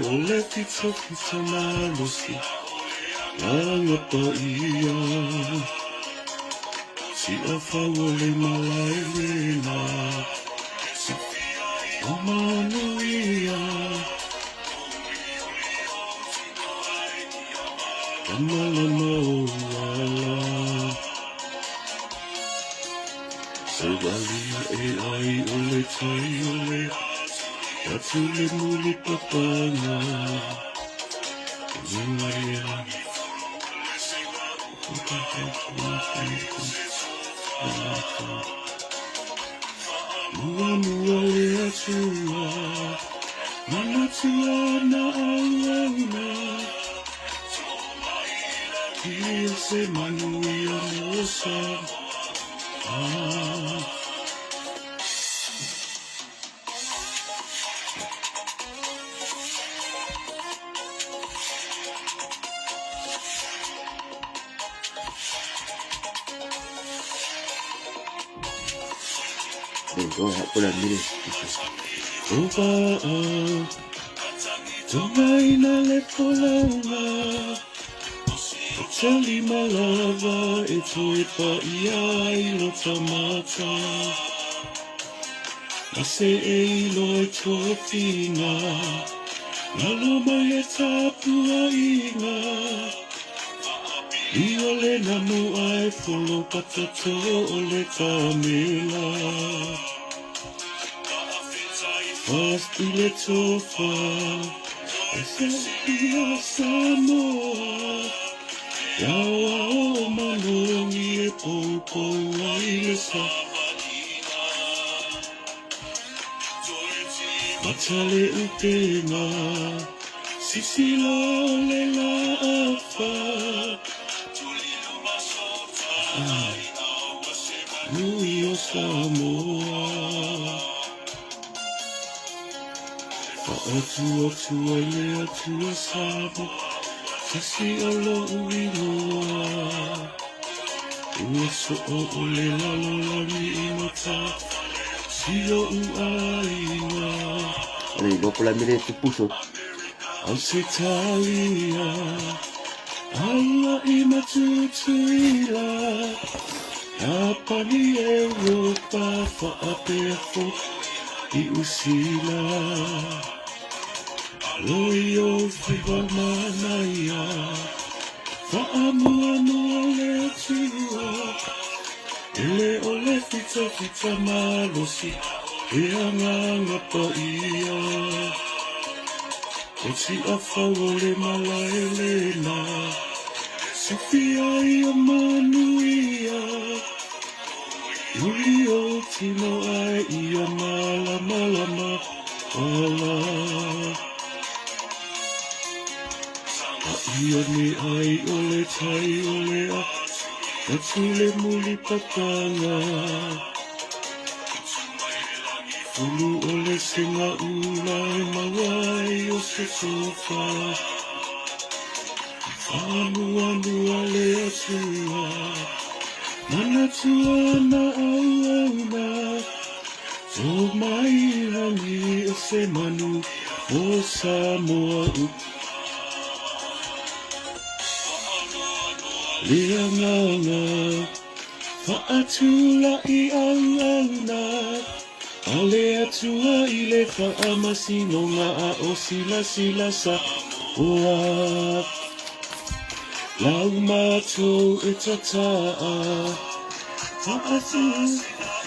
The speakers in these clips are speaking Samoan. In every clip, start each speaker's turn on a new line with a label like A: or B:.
A: o le fitafita malosi Langa paia Si'afau o le malae lena O manuia Lamalama o uala E walia e ai o le tai o le Atu le muli papanga Muamua le Atua Manatua na auauna Ia se manuia mo Samoa.
B: Go ahead, put a minute.
A: O va'a Tongaina le folauga O talima lava e toe paia ai lo tamata Na se e iloa i tofiga Lalo mai le tapuaiga I o le namu ae folo patato o le tamela Fast i le tofa E se ia Samoa Iaoa o manogi e poupou ai le sa Mata le upega Sisila o le laafa Nui o Samoa Faatuatua i le Atua Samoa Tasi o lo'u igoa Ua soo o le lalolagi i mata Si o'u aiga
B: Ale, go pula mire tu puso.
A: Ausetalia Aua i Matutuila Iapani Europa faapea foi i Usila Loi o faiva manaia Faamuamua le Atua E le o le fitafita malosi Le agaga paia O Tiafau o le malae lena Sifia ia manuia Uli o tino ai ia malamalama ala A ia ne ai o le tai o le a Atu le muli papanga Ulu o le singa ula e mauai o se sofa Amuamua le Atua Manatua na auauna O mai lagi o se manu o Samoa u Le agaga Faatula'i auauna A le Atua i le faamasinoga a o silasila Samoa Lau matou e tataa Faatu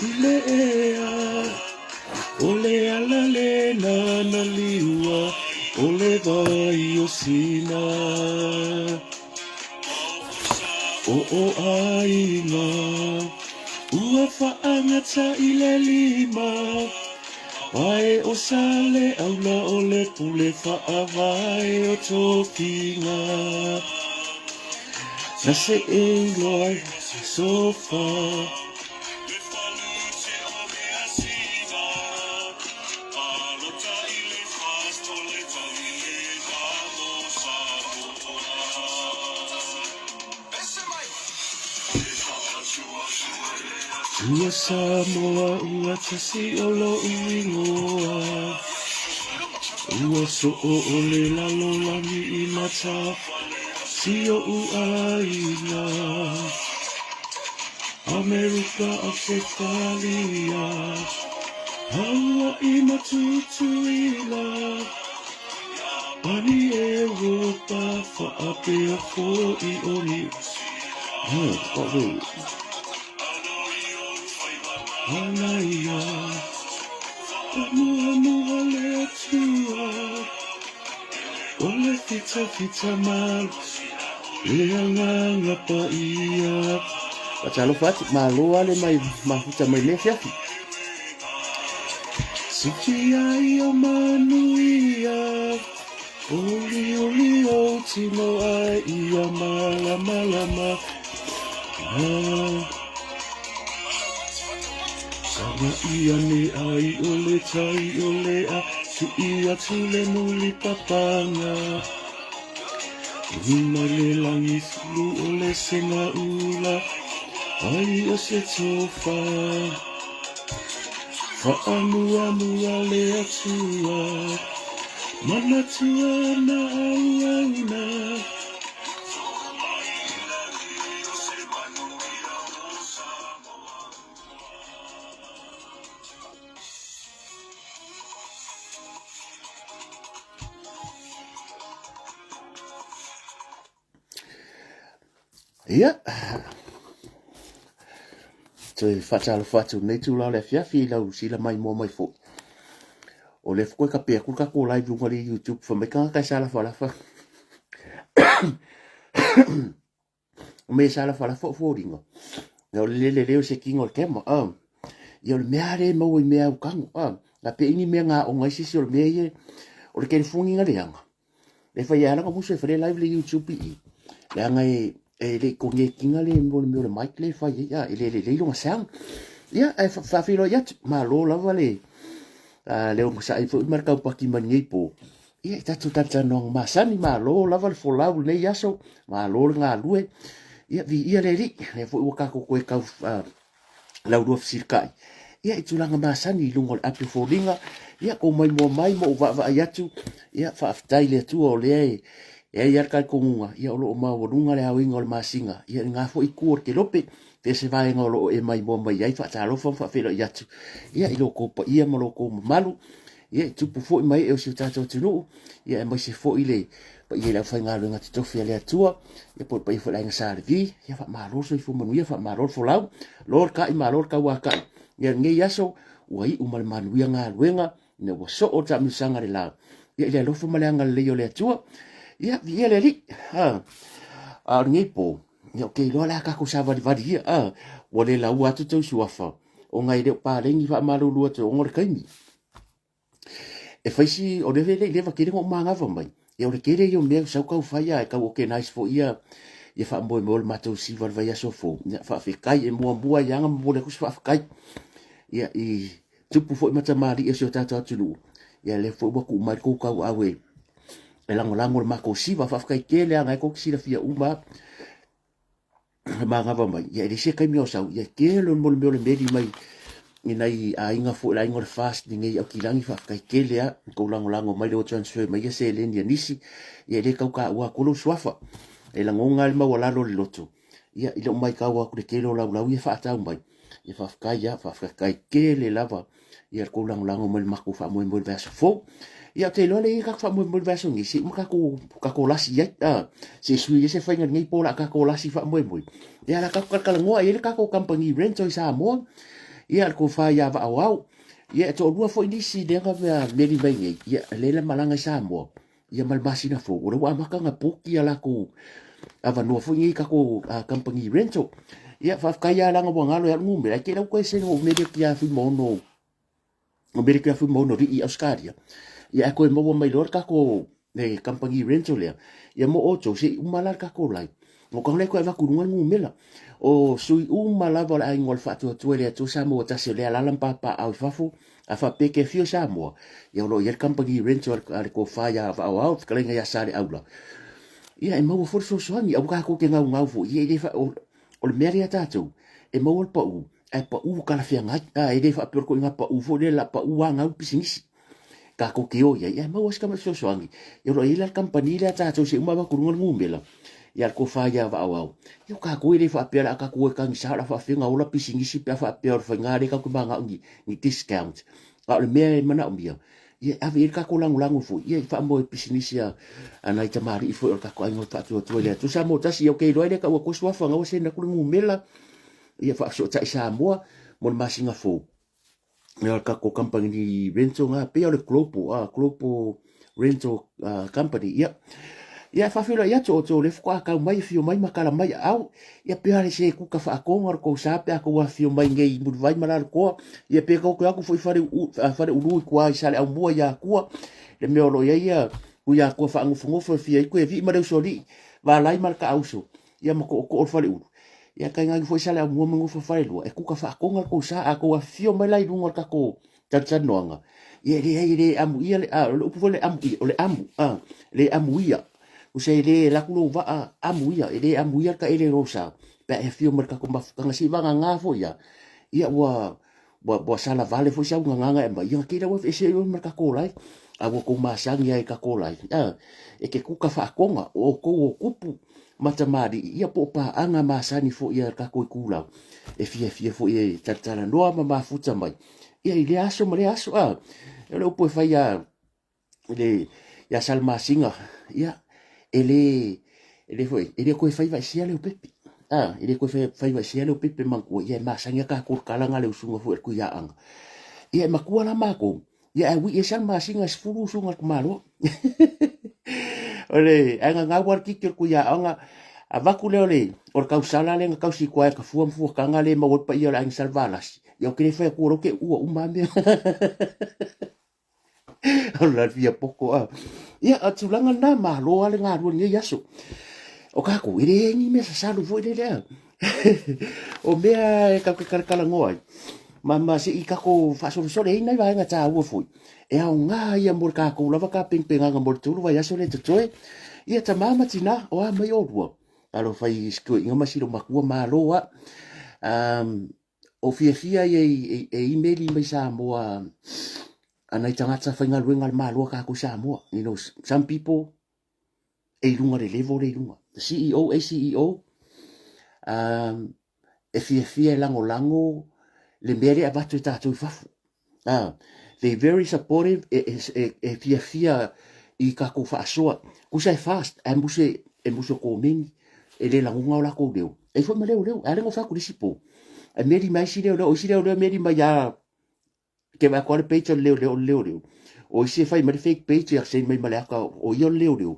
A: i le ea O le ala lena na liua O le vai o Sina O o aiga Ua faagata i le lima Pae o Sale aula o le pule faavae o tofiga Na se e iloa sofa Ua Samoa ua tasi o lo'u igoa. Ua soo o le lalolagi i mata si oʻu ʻāina. Amerika, Ausetalia, Hauaʻi ma Tutuila, Pani Europa, faapea foʻi o Niu Anaia, Pamuamuha le Atua, O le fitafita malu, le agaga paia.
B: Faatalofa atu, malo lava le mai mafuta mai lenei afiafi.
A: Sikia ia manuia, Olioli ou tino ai ia malamalama. Saga ia ne ai o le tai o le a Tui atu le muli papanga Uma le lagi sulu o le senga ula Ai o se tofa Faamuamua le Atua Manatua na auauna
B: Ia, toe faatalofa atu lenei itula o le afiafi i lau sila maimoa mai foi. O lea foi kape atu le tatou live luga o le YouTube fai mai tagata e salafalafa. O mea e salafalafa o foliga. Ia o le le lelei o se kino o le camera. Ia o le mea lea e maua i mea au tago. A pe i ni mea na aoga ai se isi o le mea ia o le telefoni na leaga. E fai ai lana musu e fai live le YouTube i i. Leaga e e le i connect ina le mo le mea o le mic le fai ai, a e le lelei lona sound. Ia, ae faafeiloai atu, malo lava le le onosai foi ma le taupaki mai lenei po. Ia, i tatou talatalanoaga masani, malo lava le folau i lenei aso, malo le galue. Ia, viia le Alii, lea foi ua tatou toe tau laulua fesilitai ia i tulaga masani i luga o le api o foliga ia kou maimoa mai ma ou vaavaai atu ia faafetai i le Atua o lea e e ai lava le talitonuga ia o lo o maualuga le aoina o le masina ia i lena foi itu o le kelope pe se vaega o lo o e maimoa mai ai faatalofa ma faafeiloai atu ia i lo outou paia ma lo outou mamalu ia i tupu foi ma ee o si o tatou atunuu, ia aemaise foi le paia i le aufaigaluega totofi a le Atua, ia po o le paia foi o le Aiga Sa Levi, ia faamalo le soifua manuia, faamalo le folau, lo le kai, malo le tauakai. Ia lenei aso, ua iu ma le manuia galuega, ina ua soo le taamilosaga le la, ia i le alofa ma le agalelei o le Atua, ia viia le Alii. Ha. A o lenei po, ia ou te iloa o le a tatou savalivali ia, a, ua le laua atu tou suafa, ona e le o paleni faamalulu atu ona o le taimi. E fai si, o le le leva tele ona ou manava mai, ia o le tele ia o mea sau tau fai a e tau organize foi ia ia faamoemoe o le matou siva i le vaiaso fou. Ia faafetai e muamua ai lava ona momoli atu se faafetai ia i tupu foi ma tamalii o si o tatou atunuu, ia lea foi ua tuu mai le tou tauau e lagolago i le matou siva. Faafetai tele lava, o lena tou te silafia uma lava e manava mai, ia e leai se taimi o sau, ia tele mo le mea o le meli mai i nai aiga foi, le aiga o le FAST i nei Aukilani, faafetai tele lava i tou lagolago mai, lea ua transfer mai ia seleni a nisi, ia e le tau taua atu lou suafa. E lagona lava le maualalo o le loto, ia i lou matau atu i le tele o laulau ia e faatau mai, ia faafetai lava, faafetai tele lava ia le tou lagolago mai i le matou faamoemoe i le vaiaso fou. Ia ou te iloa lea e i ai tatou faamoemoe i le vaiaso nei, se i uma tatou tatou lasi i ai, a, se i sui ai se faiga i lenei po o le a tatou lasi faamoemoe. Ia o le a tatou talatalanoa, e i ai le tatou kamupani rental i Samoa, ia le tofa ia Vaaoao, ia e toalua foi nisi lea na mea meli mai nei, ia lea na malaga i Samoa, ia ma le masina fou, o lea ua amata ona book ia latou avanoa foi nei i tatou kamupani rental. Ia, faafetai lava leaga ua galo ia le numera, ae te i la ua toe send ua meli atu ia Fuimaono, ua meli atu ia Fuimaono alii i Ausetalia, ia ae toe maua mai loa le tatou kamupani rental lea, ia mo outou, se i uma la le tatou live, ona ou tago lea toe avatu i luga le numera. O sui uma lava o le aiga o le Faatuatua i le Atua Samoa ua tasi o lea e alaala ma papaaao i fafo, A faapea e te afio i Samoa, ia o lo o i ai le kamupani rental a le tofa ia Vaaoao, le fetalaiga ia Saleaula, ia e maua foi le fesoasoani. Aua tatou te gaugau foi, ia e le fa... o, o le mea lea a tatou, e maua le pau, ae pau talafeagai. A, e le faapea o le ituaiga pau foi lea o le a pau lava gau le pisinisi. Tatou te o i ai, ae maua se tamai fesoasoani. Ia o lo o i ai la le kamupani lea a tatou se i uma avatu i luga le numera, ia le tofa ia Vaaoao. Ia o tatou e le faapea o le a tatou o e tagisa o le a faapefea ona ola pisinisi pe a faapea o le faiga lea tatou te mananao ni, ni discount. A o le mea e manaomia, ia e ave i ai le tatou lagolago foi, ia i faamoe pisinisi a, a nai tamalii foi o le tatou aiga o le Faatuatua i le Atua Samoa tasi. Ia ou te iloa e le tau atu ai suafa na ua send atu le numera, ia faafesootai Samoa mo le masina fou. Ia le tatou company rental na pei o le Global, Global Rental Company. Ia, ia faafeiloai atu outou lea faatoa tau mai afio mai ma tala mai aau. Ia pe ale se kuka faatoga o le tou sa pe a tou afifio mai nei i Mulivai ma Lalotoa. Ia pe tou te o atu foi i fale, fale ulu i tua i Saleaaumua i Atua. Le mea o lo o i ai ia Tui Atua faanofonofo e fia ai Tuiavii ma le Usoalii, Valai ma le Taauso. Ia ma tootoo o le faleulu. Ia tainane foi Saleaaumua ma nofo falelua, e kuka faatoga le tou sa, a tou afifio mai la i luga o le tatou talatalanoaga, ia e leai e le amuia le, a, o le upu foi le amuia, o le amu, a, le amuia. Tusa e le alu atu lou vaa amuia, e le amuia le taele i lou sa, pe a e afio mai i le tatou mafutaga seivagana foi ia, ia ua, ua, ua salavale foi sau gagana e aumai, ia ona te i lea ua aveese ai oe ma le tatou live, a ua tou masani lava i tatou live, a, e te kuka faatoga, o outou o tupu ma tamalii, ia po o paaga masani foi a le tatou itulau, e fiafia foi e talatalanoa ma mafuta mai, ia i lea aso ma lea aso, a, o le upu e fai a, le ia Salamasina, ia, e le, e le foi, e le toe fai vaesia leo pepe. A, e le toe fai vaesia leo pepe manatua, ia e masani a tatou le tala na le usuga foi a le Tuiaana. Ia e matua la matou, ia ae ui e Salamasina e 10 usuga a le tamaloa. O le, ae gagau a le titi o le Tuiaana, avatu lea o le, o le tausala lea na tausi i tua e ka fua ma fuataga lea e maua ai le paia o le aiga Salevalasi. Ia ou te le fai atua o lea ou te uua uma lava mea. O le fia poto a. Ia, o tulaga lena, malo lava le galue i lenei aso. O tatou, e leai ni mea sasalu foi lele a. O mea e tatou te talatalanoa ai, ma, ma se i tatou faasolosolo, e i ai nai vaega taua foi, e aoga ia mo le tatou lava tapenapenaga mo le 3 vaiaso lea e totoe. Ia, tama ma tina, o a mai oulua? Talofa i si toeaina ma si loomatua, malo lava. Um, O fiafia ia e imeli mai Samoa a nai tagata faigaluega a le Malo a tatou i Samoa. You know, some people e i luga le level le i luga. The CEO, ACEO, e fiafia e lagolago le mea lea e avatu e tatou i fafo. They very supportive, e, e, e, e fiafia i tatou faasoa. Tusa e fast, ae muse, e muse o komeni, e le lagona o latou leo. E foi ma leo leo, ae le gofa atu le isi po. E meli mai isi leo leo, o isi leo leo meli mai a, ke vai atu le page o le leo leo, o le leo leo. O isi e fai mai le fake page, e send mai ma le aka, o ia o le leo leo.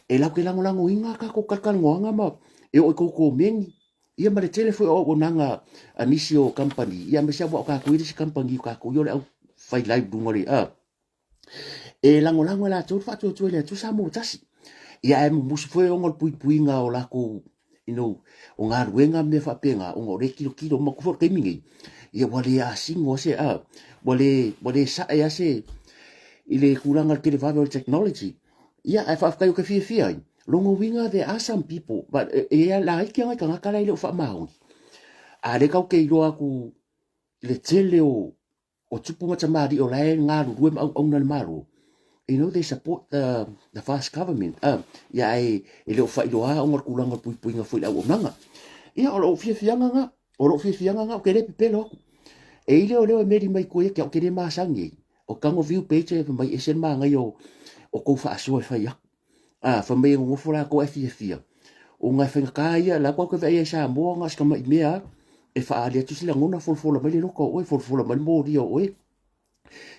B: E lau ke lagolagoina tatou talatalanoaga ma e oo i tou komeni. Ia ma le tele foi o auaunaga a nisi o kamupani, ia aemaise lava aua o tatou ia le isi kamupani o tatou ia o le au fai live luga o le a. E lagolago e latou le faatuatua i le Atua Samoa tasi. Ia ae mumusu foi ona o le puipuiga o latou you know, o galuega ma mea faapena, ona o lea e tilotilo uma atu foi le taimi nei, ia ua le asino lava se, a, ua le sae lava se i le tulaga o le televave o le technology. Ia, ae faafetai ou te fiafia ai. Lona uiga, there are some people, but e, e ia laiti lava nai tagata la e le o faamaoni. A lea tatou te iloa atu i le tele o, o tupu ma tamalii o la e galulue ma auauna i le Malo, you know, they support the fast government. Ia, ae e le o faailoa ona o le tulaga o le puipuiga foi i le auaunaga. Ia, o lou fiafiaga lena, o lou fiafiaga lena, ou te le pepelo atu. E i leo leo e meli mai tua ia te au, ou te le masani ai. O tago view page e fai mai ese le manaia o, o kou faasoa e fai aku. A, fai mai e nonofo latou ae fiafia. Ona e faigata ia, la ua te vaai ai i Samoa na o si tamai mea lava e faaali atu se lagona, folafola mai le loka o oe, folafola mai le molia o oe.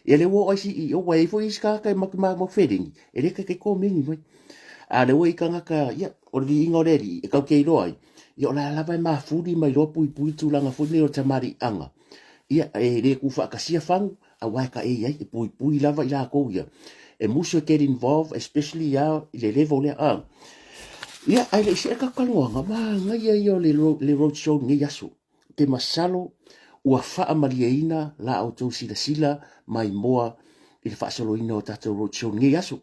B: Ia lea ua oo ai CEO, ua i ai foi isi tagata e maumau feleni, e le taitai komeni mai. A o lea ua i ai tagata, ia, o le viiga o le Alii, e tatou te iloa ai, ia o la lava e mafuli ma iloa puipui le tulaga foi lenei o le tamaliiaga. Ia, e le tuufaatasia fagu, aua e taei ai, e puipui lava i latou ia, e musu e get involved, especially ia i le level lea. Ah. Ia, ae le i see le tatou talanoaga, manaia ia o le road show lenei aso. Te masalo ua faamalieina la outou silasila maimoa i le faasoloina o tatou road show lenei aso.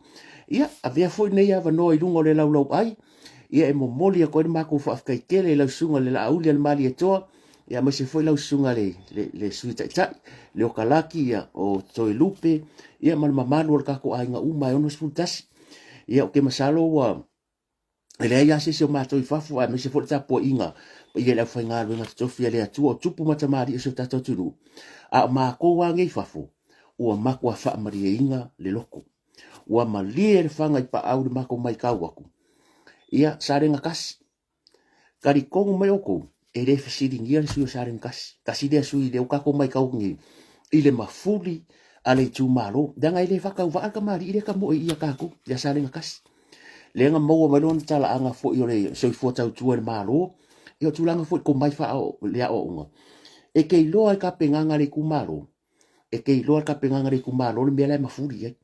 B: Ia, avea foi lenei avanoa i luga o le laulau ai, ia e momoli atu ai le matou faafetai tele i lau susuga i le Laauli a le Malietoa, Ia aemaise foi lau susuga le, le, le Sui Taitai, Leo Kalaki, ia, o Toelupe, ia ma le mamalu o le tatou aiga uma e 61. Ia ou te masalo ua e leai lava se isi o matou i fafo, aemaise foi le tapuaiga paia i le aufaigaluega totofi a le Atua o tupu ma tamalii o si o tatou atunuu. A o matou lava nei i fafo, ua matua faamalieina le loto. Ua malie le faga i paau i le matou maitau atu. Ia, Salega 1, Talitonu mai outou, e le fesiligia le sui o Salega 1. Tasi lea sui lea ua tatou maitau atu nei i le mafuli a le itumalo. Leaga e le faatauvaa le tamalii lea tamoe ia tatou ia Salega 1. Lea na maua mai lona talaaga foi o le soifua tautua i le Malo, ia o tulaga foi tomai faa le aoaoga. E te iloa i tapenaga a le itumalo, e te iloa le tapenaga a le itumalo le mea la e mafuli i ai.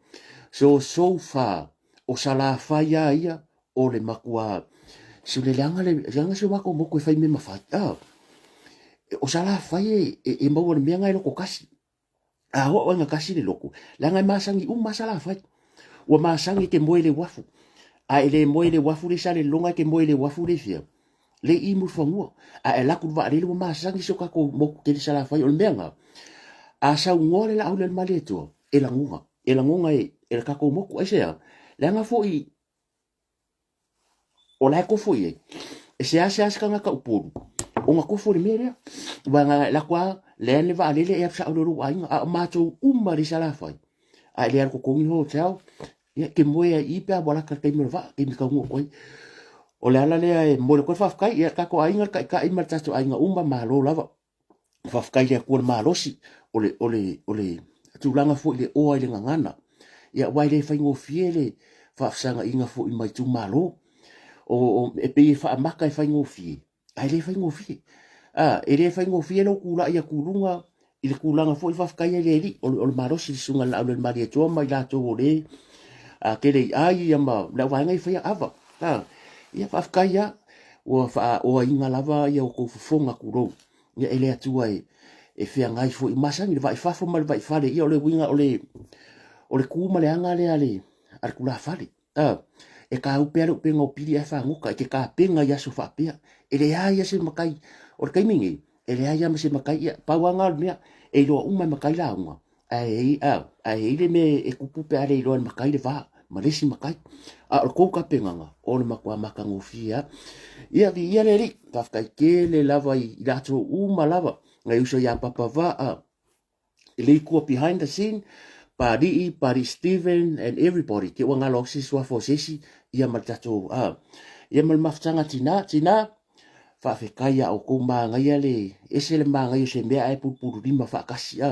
B: So, so far, o Salafai lava ia o le matua sule leaga le leaga si o matou motu e fai mea mafai. Ah, o Salafai e, e, e maua le mea na e loko kasi. A oo ai kasi le loko, leaga e masani uma Salafai. Ua masani e te moe le uafu. A e le moe le uafu le sale longa e te moe le uafu le fia. Le i Mulifanua. A e laku le vaalele ua masani si o tatou motu tele Salafai. O le mea na, a saunoa le Laauli a le Malietoa, e lagona. E lagona e, e le tatou motu. Aisea? Leaga foi o la e kofo i ai. E seasea se tagata Upolu ona kofo i le mea lea. Aua na e lako lava, leai le vaalele e alu sao loa i lou aiga. A o matou uma le i Salafai, a e le alu totogi le hotel, ia e te moe ai i i pe a ua lata i le taimi o le vaa, taimi e taunuu atu ai. O le ala lea e momoli atu ai le faafetai i le tatou aiga, le taitai ma le tatou aiga uma, malo lava. Faafetai i le Atua i le malosi, o le, o le, o le tulaga foi i le oa i le gagana. Ia, aua e le faigofie le faafesagaiga foi ma itumalo. O, o, e pei e faamata e faigofie, ae le faigofie. A, e le faigofie lou tulai atu i luga i le tulaga foi faafetai ai le Alii, o le, o le malosi i le susuga i le Laau Malietoa ma i latou o le a, tele i ai ia ma le auvaega i faia ava. A, ia faafetai lava, ua faaoaina lava ia outou fofoga tulou, ia e le Atua e, e feagai foi masani le vai fafo ma le vai fale, ia o le uiga o le, o le tu ma le aga lea a le, a le tulafale. A, e kāupe lava le upega o pili ae fagota, e te tapena i aso faapea. E leai lava se matai, o le taimi nei, e leai lava ma se matai, ia, pau lava lena o le mea, e iloa uma e matai lauga, ae i ai le mea e tupu pe a le iloa e le matai le va ma le isi matai. A o le tou tapenaga, o le matua matagofie lava. Ia, viia le Alii, faafetai tele lava i latou uma lava, nai uso ia Papavaa, i le ikua behind the scene, Pali'i, Pali'i Steven and everybody, te ua ngalo atu se suafa o se isi, ia ma le tatou, ia ma le mafutaga tina, tina, faafetai a outou manaia le, ese le manaia o se mea ae pulupulu lima faatasi,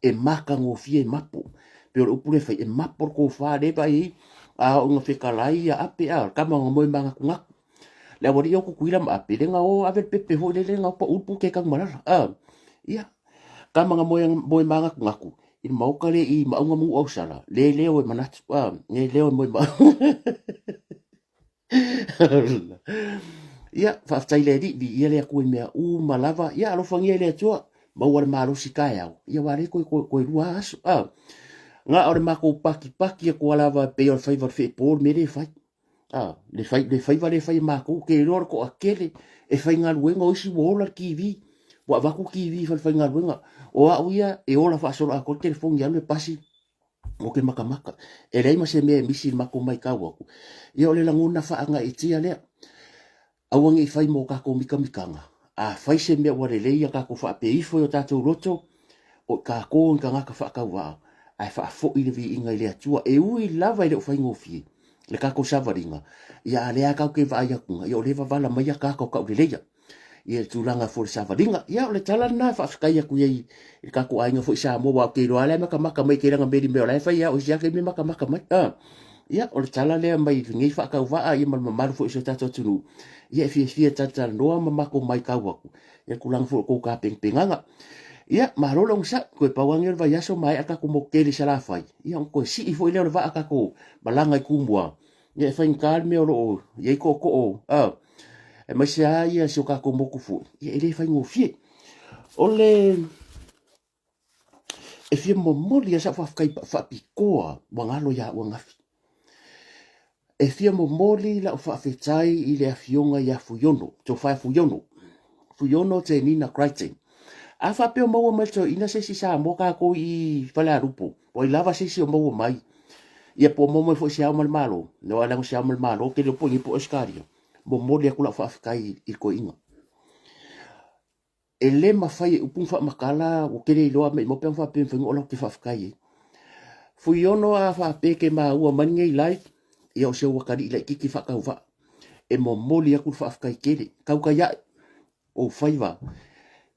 B: e matagofie e mapo, pei o le upu lea e fai, e mapo le tofa lea e vaai ai, a oo ina fetalai ia Ape, a, o le tama na moe manatunatu, le aualii o Tutuila ma Ape, lea na o ave le pepe foi lele na o pau le pute Tanumalala, ia, tama na moe, moe manatunatu i le maota le i Maauga ma Nuuausala, le leo e manatu, a, le leo e moe ma Ia, faafetai i le Alii, viia le Atua i mea uma lava. Ia, alofagia e le Atua, maua le malosi taeao. Ia, aua lea toe, toe, toe lua aso. Ah, na o le matou pakipaki atu lava pei o le faiva o le feepo le mea lea e fai. Ah, le, fai, le faiva lea e fai e matou, ke iloa le toatele e faigaluega, o isi ua ola le TV, ua avatu TV i falefaigaluega. O au ia e ola faasoloatoa le telefoni e alu e pasi ou te makamaka. E leai ma se mea e misi i le matou maitau atu. Ia o le lagona faagaeetia lea. Aua ne i fai mo tatou mikamikaga. A fai se mea ua lelei ia tatou faapea ifo i o tatou loto, o i tatou ni tagata faatauvaa, ae faafoi le viiga i le Atua. E ui lava e le o faigofie le tatou savaliga, ia a o lea lava tatou te vaai atu, ia o lea e vavala mai ataata o tauleleia. Ia le tulaga foi o le savaliga. Ia o le tala lena e faafetai atu i ai i le tatou aiga foi i Samoa, aua ou te iloa lava la e matamata mai tele meli mea o la e fai lava o isi lava taimi e matamata mai. Ah. Ia o le tala lea mai lenei faatauvaa ia ma le mamalu foi o si o tatou atunuu. Ia e fiafia e talatalanoa ma matou maitau atu ia le tulaga foi o tou tapenapenaga. Ia malo le onosai, toe pau lava lenei o le vaiaso maea tatou motu tele i Salafai, ia ona toe sii foi lea o le vaa tatou malaga i Tumua. Ia e faigata le mea o lo o i ai tootoo, ah, aemaise lava ia si o tatou motu foi, ia e le faigofie. O le e fia momoli lava sau faafetai faapitoa ua galo ia au ananafi. E fia momoli lau faafetai i le afioga ia Fuiono, Tofa Fuiono. Fuiono Tenina Crichton. A faapea o maua mai le toeaina se isi Samoa tatou i Falealupo, ua i lava se isi o maua mai. Ia po o maua mai foi se Ao ma le Malo. No, leaga se Ao ma le Malo, ke le po i po Australia. Momoli atu lau faafetai i le toeaina. E le mafai e upu ona faamatala, ua tele iloa maimau pe ana faapea e mafai ona oo latou te faafetai ai. Fuiono a faapea e te maua mai lenei live, ia o si ou atalii laitiiti faatauvaa. E momoli atu le faafetai tele, tautai ae ou faiva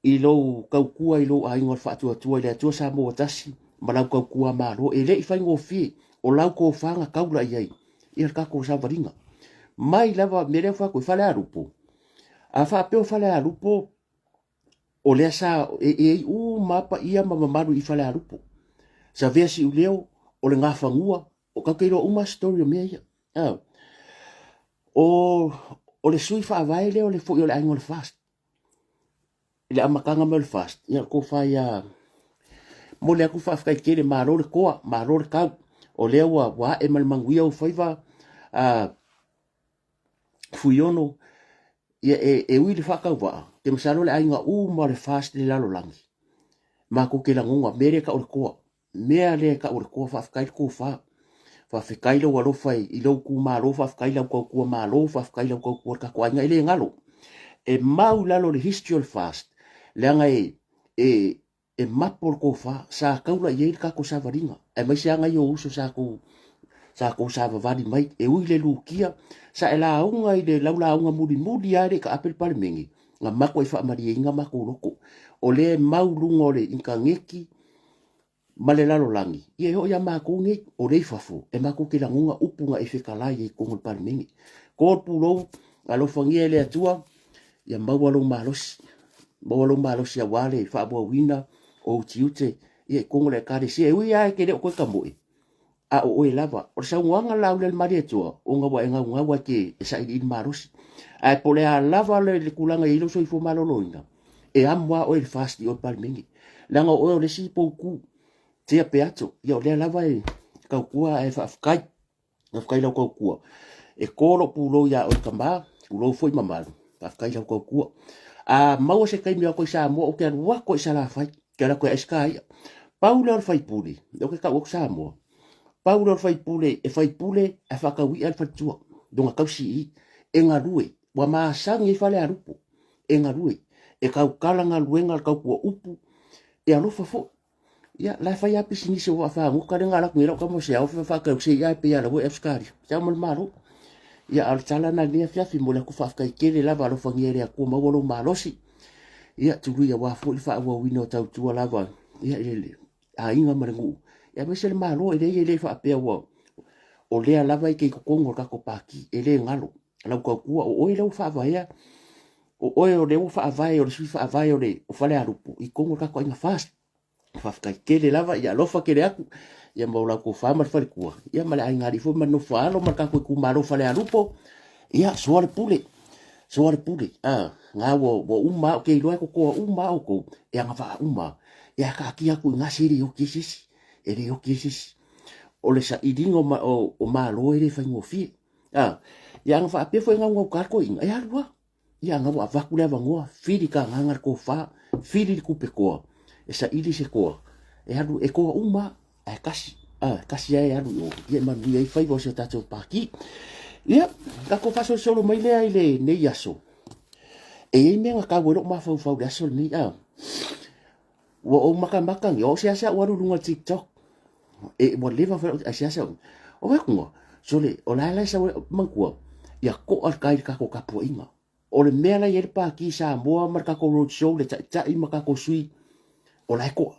B: i lou tautua i lou aiga o le faatuatua i le Atua Samoa ua tasi ma lau tautua Malo. E le i faigofie, o lau tofa na taula i ai ia le tatou savaliga. Mai lava, mea lea ua fai atu i Falealupo, A faapea o Falealupo, o lea sa e i ai uma lava paia ma mamalu i Falealupo. Savea Siuleo, o le Gafanua, o tatou te iloa uma story o mea ia. Ah. O, o le sui faavae lea o le foi o le aiga o le FAST. I le amataga mai o le FAST, ia le tofa ia momoli atu le faafetai tele, malo le toa, malo le tau. O lea ua, ua ae ma le manuia ou faiva, ah, Fuiono, ia e, e ui le faatauvaa, te masalo le aiga uma o le FAST le lalolagi, matou te lagona, mea lea e tau o le toa, mea lea e tau o le toa, faafetai le tofa, faafetai lou alofa i lou itumalo, faafetai lau tautua malo, faafetai lau tautua i le tatou aiga, e le galo. E mau i lalo o le history o le FAST, leaga e, e, E mapo le tofa, sa taula i ai le tatou savaliga, aemaise lava nai ou uso sa tou sa tou savavali mai, e ui i le lukia, sa e lauga i le lau lauga mulimuli lava e le i taape le Palemene, na matuai faamalieina matou loto. O lea e mau luga o le initaneti ma le lalolagi, ia e oo ia matou nei, o lea i fafo, e matou te lagona upu na e fetalai ai i totonu o le Palemene. Ko le pulou, alofagia e le Atua, ia maua lou malosi, maua lou malosi aua le faaauauina o ou tiute ia i totonu o le Ekalesia. E ui lava e te le o toe tamoe, a o oe lava. O le saunoaga la a le Malietoa, ona ua e naunau lava e te e sailiili malosi. Ae po o le a lava le, le tulaga e i ai lou soifua maloloina, e amo lava oe i le FAST i o i le Palemene. Leaga o oe o le isi poutu tia peato, ia o lea lava e tautua ae faafetai. Faafetai i lau tautua. E to lou pulou iā oe tama, tulou foi mamalu. Faafetai i lau tautua. A maua se taimi o atu i Samoa, ou te alu atu i Salafai, ou te alu atu e aisa ta i'a. Pau lea o le faipule, lea ou te tau atu Samoa, pau lea o le faipule e faipule ae faatau i'a le faletua, lona tausi i i. E galue, ua masani ai Falealupo, e galue, e tautala galuega, tautua upu, e alofa foi. Ia, la e fai lava pisinisi o vaafagota lea na alu atu nei lau tama o se ao faatau se i'a pei lava la ua e Ausetalia. Se ao ma le Malo. Ia, a o le tala lena i lenei afiafi, momoli atu faafetai tele lava, alofagia e le Atua maua lou malosi. Ia, tului aua foi le faaauauina o tautua lava ia, i le aiga ma le nuu, ia, aemaise le Malo. E leai, e le faapea ua o lea lava e te i totonu o le tatou Pati, e le galo lau tautua, o oe lea ua faavaea, o oe o lea ua faavae, o le sui faavae o le o Falealupo i totonu o le tatou aiga FAST. Faafetai tele lava, ia alofa tele atu, ia ma lau tofa ma le faletua, ia ma le aiga alii foi ma le nofo a alo ma le tatou itumalo Falealupo, ia soa le pule, soa le pule, a, na ua, ua uma lava, ou te iloa e totoa uma lava outou, e agavaa uma, ia taatia atu i ina se le oti ai se isi, e le oti ai se isi. O le sailiga o, o, o Malo e le faigofie. A, ia ana faapea foi e gaugauta le toeaina, e alu lava. Ia ana ua avatu le avanoa, fili ka agaga le tofa, fili le tupe toa, e saili se toa, e alu, e toa uma, ae tasi, a, tasi lava e alu i o, ia e manuia ai faiva o si o tatou Pati. Ia, tatou faasolosolo mai lea i lenei aso. E i ai mea na tau ai lou mafaufau i le aso lenei, a. Ua ou makamaka nei, o seasea ou alu i luga o le TikTok. E, ua leva foi ae seasea ou. O vaai atu, sole, o la e la e sau ai, manatua, ia to'a le tai i le tatou tapuaiga. O le mea la e i ai le Pati Samoa ma le tatou road show, le taitai ma tatou sui, o la e to'a.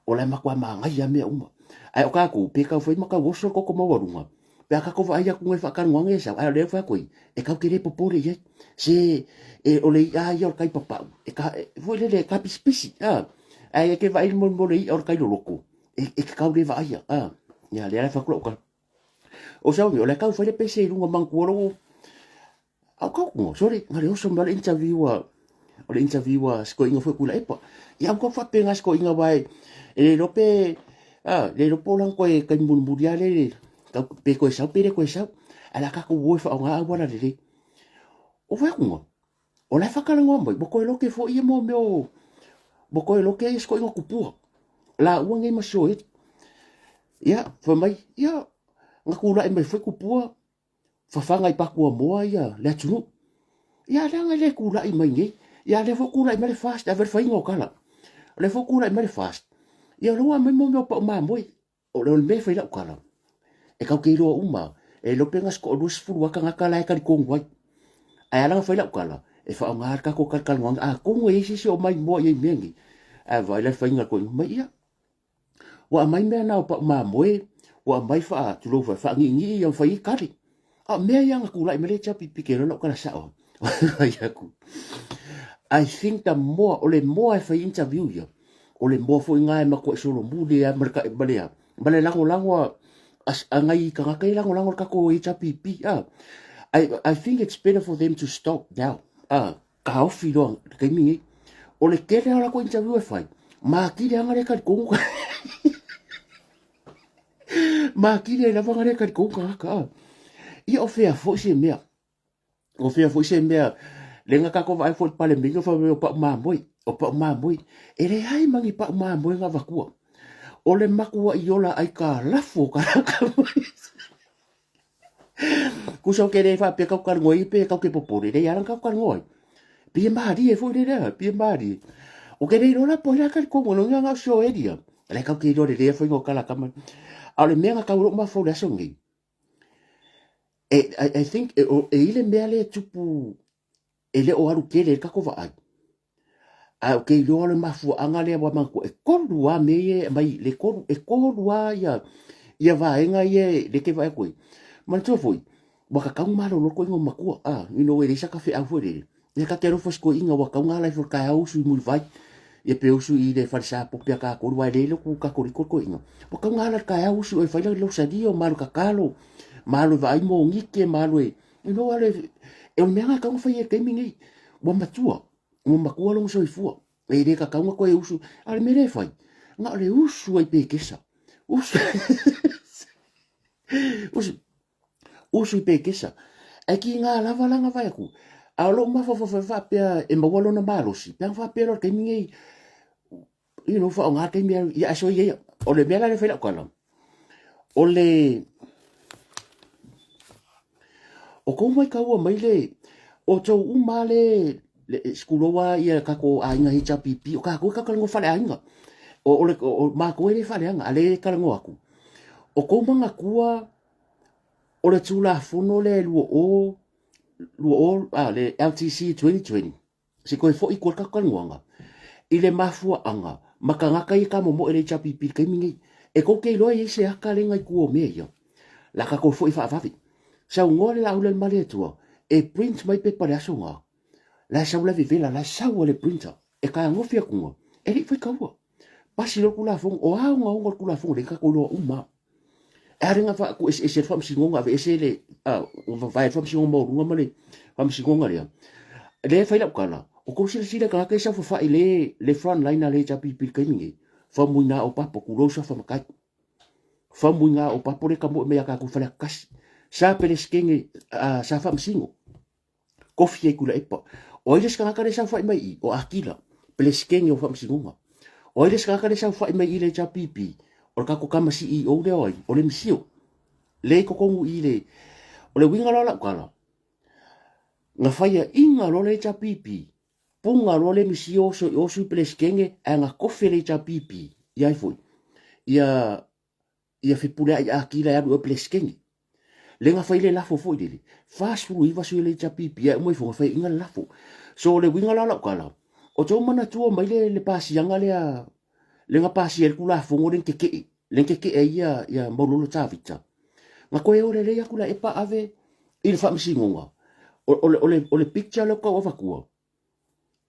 B: O la e matua manaia mea uma. Ae o tatou, pe tau fai ma tau oso le toto maualuga, pe a tatou vaai atu i faatalanoaga ia e sau, ae o lea e fai atu ai, e tatou te le popole i ai. Se e, o le i'a ia o le tai papau, e ka, e, foi lele e tapisipisi, a. Ae e te vaai mo le i'a o le tai loloto, e, e te tau le vaaia, a. Ia, lea la e fai atu lau tala. O sau o le tau fai le pese i luga manatua lou, Au kau kunga, sorry, nga le oso ma le interview a, o le interview a sikoiga foi Tuilaepa. Ia au kau faapena sikoiga wae, e le iloa pe, a, le iloa po o lana koe taimi mulimuli lava lea, tau, pe toe sau pe le toe sau. Ae o le a tatou o e faaaoga auala lelei. O fai atu nga, O la e fakalanoa mai, ua toe loke foi ia mo mea o, ua toe loke ia sikoiga kupua. Laua nei ma Sioeli. Ia, fai mai, ia, na tulai mai foi kupua, fafaga i Patuamoa ia le atunuu. Ia, leaga e le tulai mai nei. Ia, lea foi tulai mai le FAST, ave le faiga o tala. O lea foi tulai mai le FAST. Ia, o lea ua aumai mo mea o pau mamoe. O le mea e fai lau tala, e tatou te iloa uma, e iloa pe na se toa-20 lava tagata la e talitonu ai. Ae ala ona fai lau tala, e faaaoga le tatou talatalanoaga, atonu e i ai se isi o maimoa i ai i mea nei, ae vaai la i le faiga a le toeaina mai, ia, ua aumai mea na o pau mamoe, ua aumai faa, tulou foi, faaniinii ia ma fai ai kale. A o mea ia na tulai mai le HRPP, ke iloa lau tala sao. Fai atu. I think the more, o le moa e fai interview ia, o le moa foi ngā e matuai solomuli a ma le, ma le, ma le lagolago a, a ngai tagata e lagolago le tatou HRPP. Ah. I think it's better for them to stop now. Ah, taofi loa le taimi nei. O le tele o latou interview e fai, makili anga le talitonu. Makili ai lava le talitonu tagata. Ah. Ia o fea foi se mea. O fea foi se mea, le nga tatou vaai foi i le Palemene fai mai o pau mamoe, o pau mamoe. E leai ma ni pau mamoe na avatua. O le matuai ola aikalafo o tagata mai. Kusa o ke le faapea kau talanoa ai pe kau ke popole, leai ala na kau talanoa ai. Pei e malie foi le lea, pei e malie. O ke le iloa la po o le a talitonu, lona uiga na o si o Elia. La e kau ke iloa lelei a faiga o tala a tama. A o le mea na tau i lou mafaufau i le aso lenei, E, I, I think, e, o, e i le mea lea e tupu e le o alu tele ai le tatou vaai. Ae ou te iloa o le mafuaaga lea ua manatua, e tolu lava mea ia e aumai, le tolu, e tolu lava ia, ia vaega ia e, lea e te vaai atu ai. Manatua foi, ua tatau ona malolo le toeaina o matua, a, you know, e leai sata feau foi lele. Ia ta te alofa si toeaina ua tatau ona ala ifo i le taeao usu i Mulivai, ia pe usu i le falesa pope a tatou aua e le iloa ku Katoliko le toeaina. Ua tatau ona ala i le taeao usu e fai le losalia, ma alu e tatalo, ma alu e vaai monite, ma alu e, you know, alu e, e o le mea lena e tatau ona fai i le taimi lenei. Ua matua, ua matua lona soifua. E le tatau ona toe usu. A o le mea lea e fai, na o le usu ai pekesa. Usu, usu, usu i pekesa. Ae kiga lava la na vaai atu. A o lou mafaufau faapea e maua lona malosi, pe ana faapea loa i le taimi nei, you know, faaaoga le taimi ia ae soia ia. O le mea la lea e fai lau tala, o le, o kou maitaua mai le, o tou uma le, le sikuloa ia tatou aiga HRPP, o tatou e talanoa faaleaiga. O, o, le, o, o matou e le faaleaga, a le talanoa atu. O kou manatua o le Tulafono lea e 20, 20, a, le LTC 2020, se i toe foi i tua le tatou talanoaga, i le mafuaaga ma tagata ia e tamomoe i le HRPP i le taimi nei. E tou te iloa e i ai se ata lea i tua o mea ia. La tatou foi faavave. Saunoa le Laauli a le Malietoa e print mai pepa i le aso na. La e sau la e vevela, la e sau e le printer. E kanofi atu e le i faitaua. Pasi loa le Tulafono, o a ogaoga o le Tulafono lea tatou iloa uma lava. E a le na faatuueseese ai le Faamasinoga, aveese le, vavae le Faamasinoga Maualuga ma le Faamasinoga lea. Lea e fai lau tala, o tou silasila i tagata ia saofafai le, le front line a le HRPP i le taimi nei, famuina o papo, tulou safa matai. Famuina o papo le tamoe mai ia tatou i Faleata 1. Sa Peresetene, sa Faamasino. Kofi ai Tuilaepa. O ai le isi tagata lea e saofai mai i i? O Akila, Peresetene o Faamasinoga. O ai le isi tagata lea e saofai mai i le HRPP? O le tatou tama CEO lea o ai? O le Misio. Lea i totonu i le... O le uiga la o lau tala, na faiaina loa le HRPP, puga loa le Misio oso i o Sui Peresetene, ae na kofi e le HRPP, ia ai foi, ia ia fepuleai Akila e alu i o i Peresetene. Le na fai le lafo foi lele, 49 sui o le HRPP ae uma ifo na faiaina le lafo. So o le uiga la o lau tala, o tou manatua mai le, le pasiaga lea, le na pasia ai le Tulafono lea na tetee, lea na tetee ai ia, ia Maulolo Tavita. Na toe o lelei atu Tuilaepa ave i le Faamasinoga. O, o, le, o, le, o le picture lea ou tau avatua,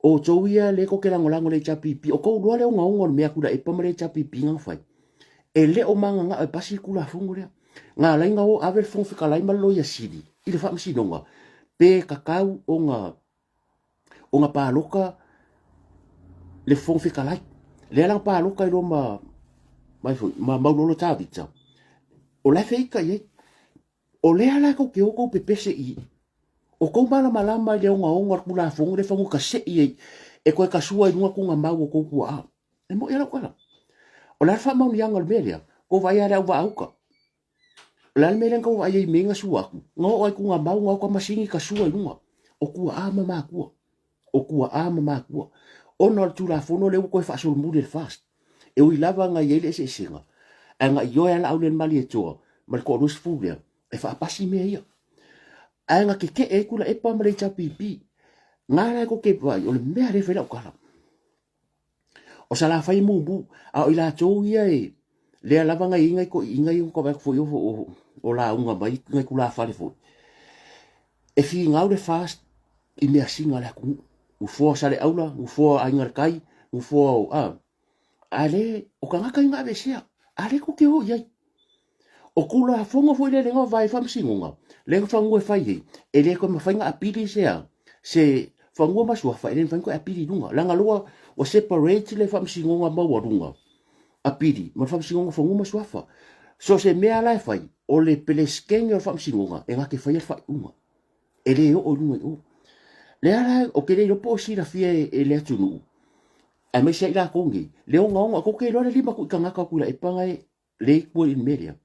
B: Outou ia lea tou te lagolago i le HRPP, o tou iloa le ogaoga o le mea a Tuilaepa ma le HRPP na fai. E le o managao e pasi le Tulafono lea. Na ala ai ona o ave le Fofoga Fetalai ma le Loia Sili i le Faamasinoga pe tatau ona ona palota le Fofoga Fetalai. Lea la na palota ai loa ma ma, ma Maulolo Tavita. O la e feita i ai. O lea la tou te o tou pepese i i. O kou malamalama i le ogaoga o le Tulafono lea e fagu kasei ai e toe kasua i luga tugamau o kou puaa. E moi a lau tala. O le a le faamaoniaga o le mea lea? Kou vaai a le au vaauta. O le a le mea lea na tou vaai ai i mea ia na sua atu? Na oo ai tugamau, na o ta masini kasua i luga o tuaa ma matua. O tuaa ma matua. Ona o le Tulafono lea ua toe faasolomuli e le FAST. E ui lava na i ai le eseesega, ae na ioe lava Laaulialemalietoa ma le toa-20 lea e faapasi mea ia. Ae na tetee ai Tuilaepa ma le HRPP. Na la e tou te vaai, o le mea lea e fai lau tala. O Salafai e mumu, a o i latou ia e lea lava na i ai nai toeaiina ia na vaai atu foi o lauga mai nai tulafale foi, e finau le FAST i measina a le atunuu. Nofoa o Saleaula, nofoa o Aiga i le Tai, nofoa o, a, a le, o tagata ia na aveesea, a lea tou te o i ai. O Tulafono foi lea na vae faamasinoga, lea na fanua e fai ai, e le toe mafai ona apili se a, se fanua ma suafa, e le mafai ona toe apili i luga. Leaga lea ua separate le faamasinoga maualuga apili ma le faamasinoga fanua ma suafa. So se mea la e fai, o le Peresetene o le faamasinoga e na te faia le faaiuga. E le oo i luga i o. Lea la, ou te le iloa po o silafia e le atunuu, aemaise ai latou nei, le ogaoga, tou te iloa le lima tagata o Tuilaepa na e le i tua i le mea lea.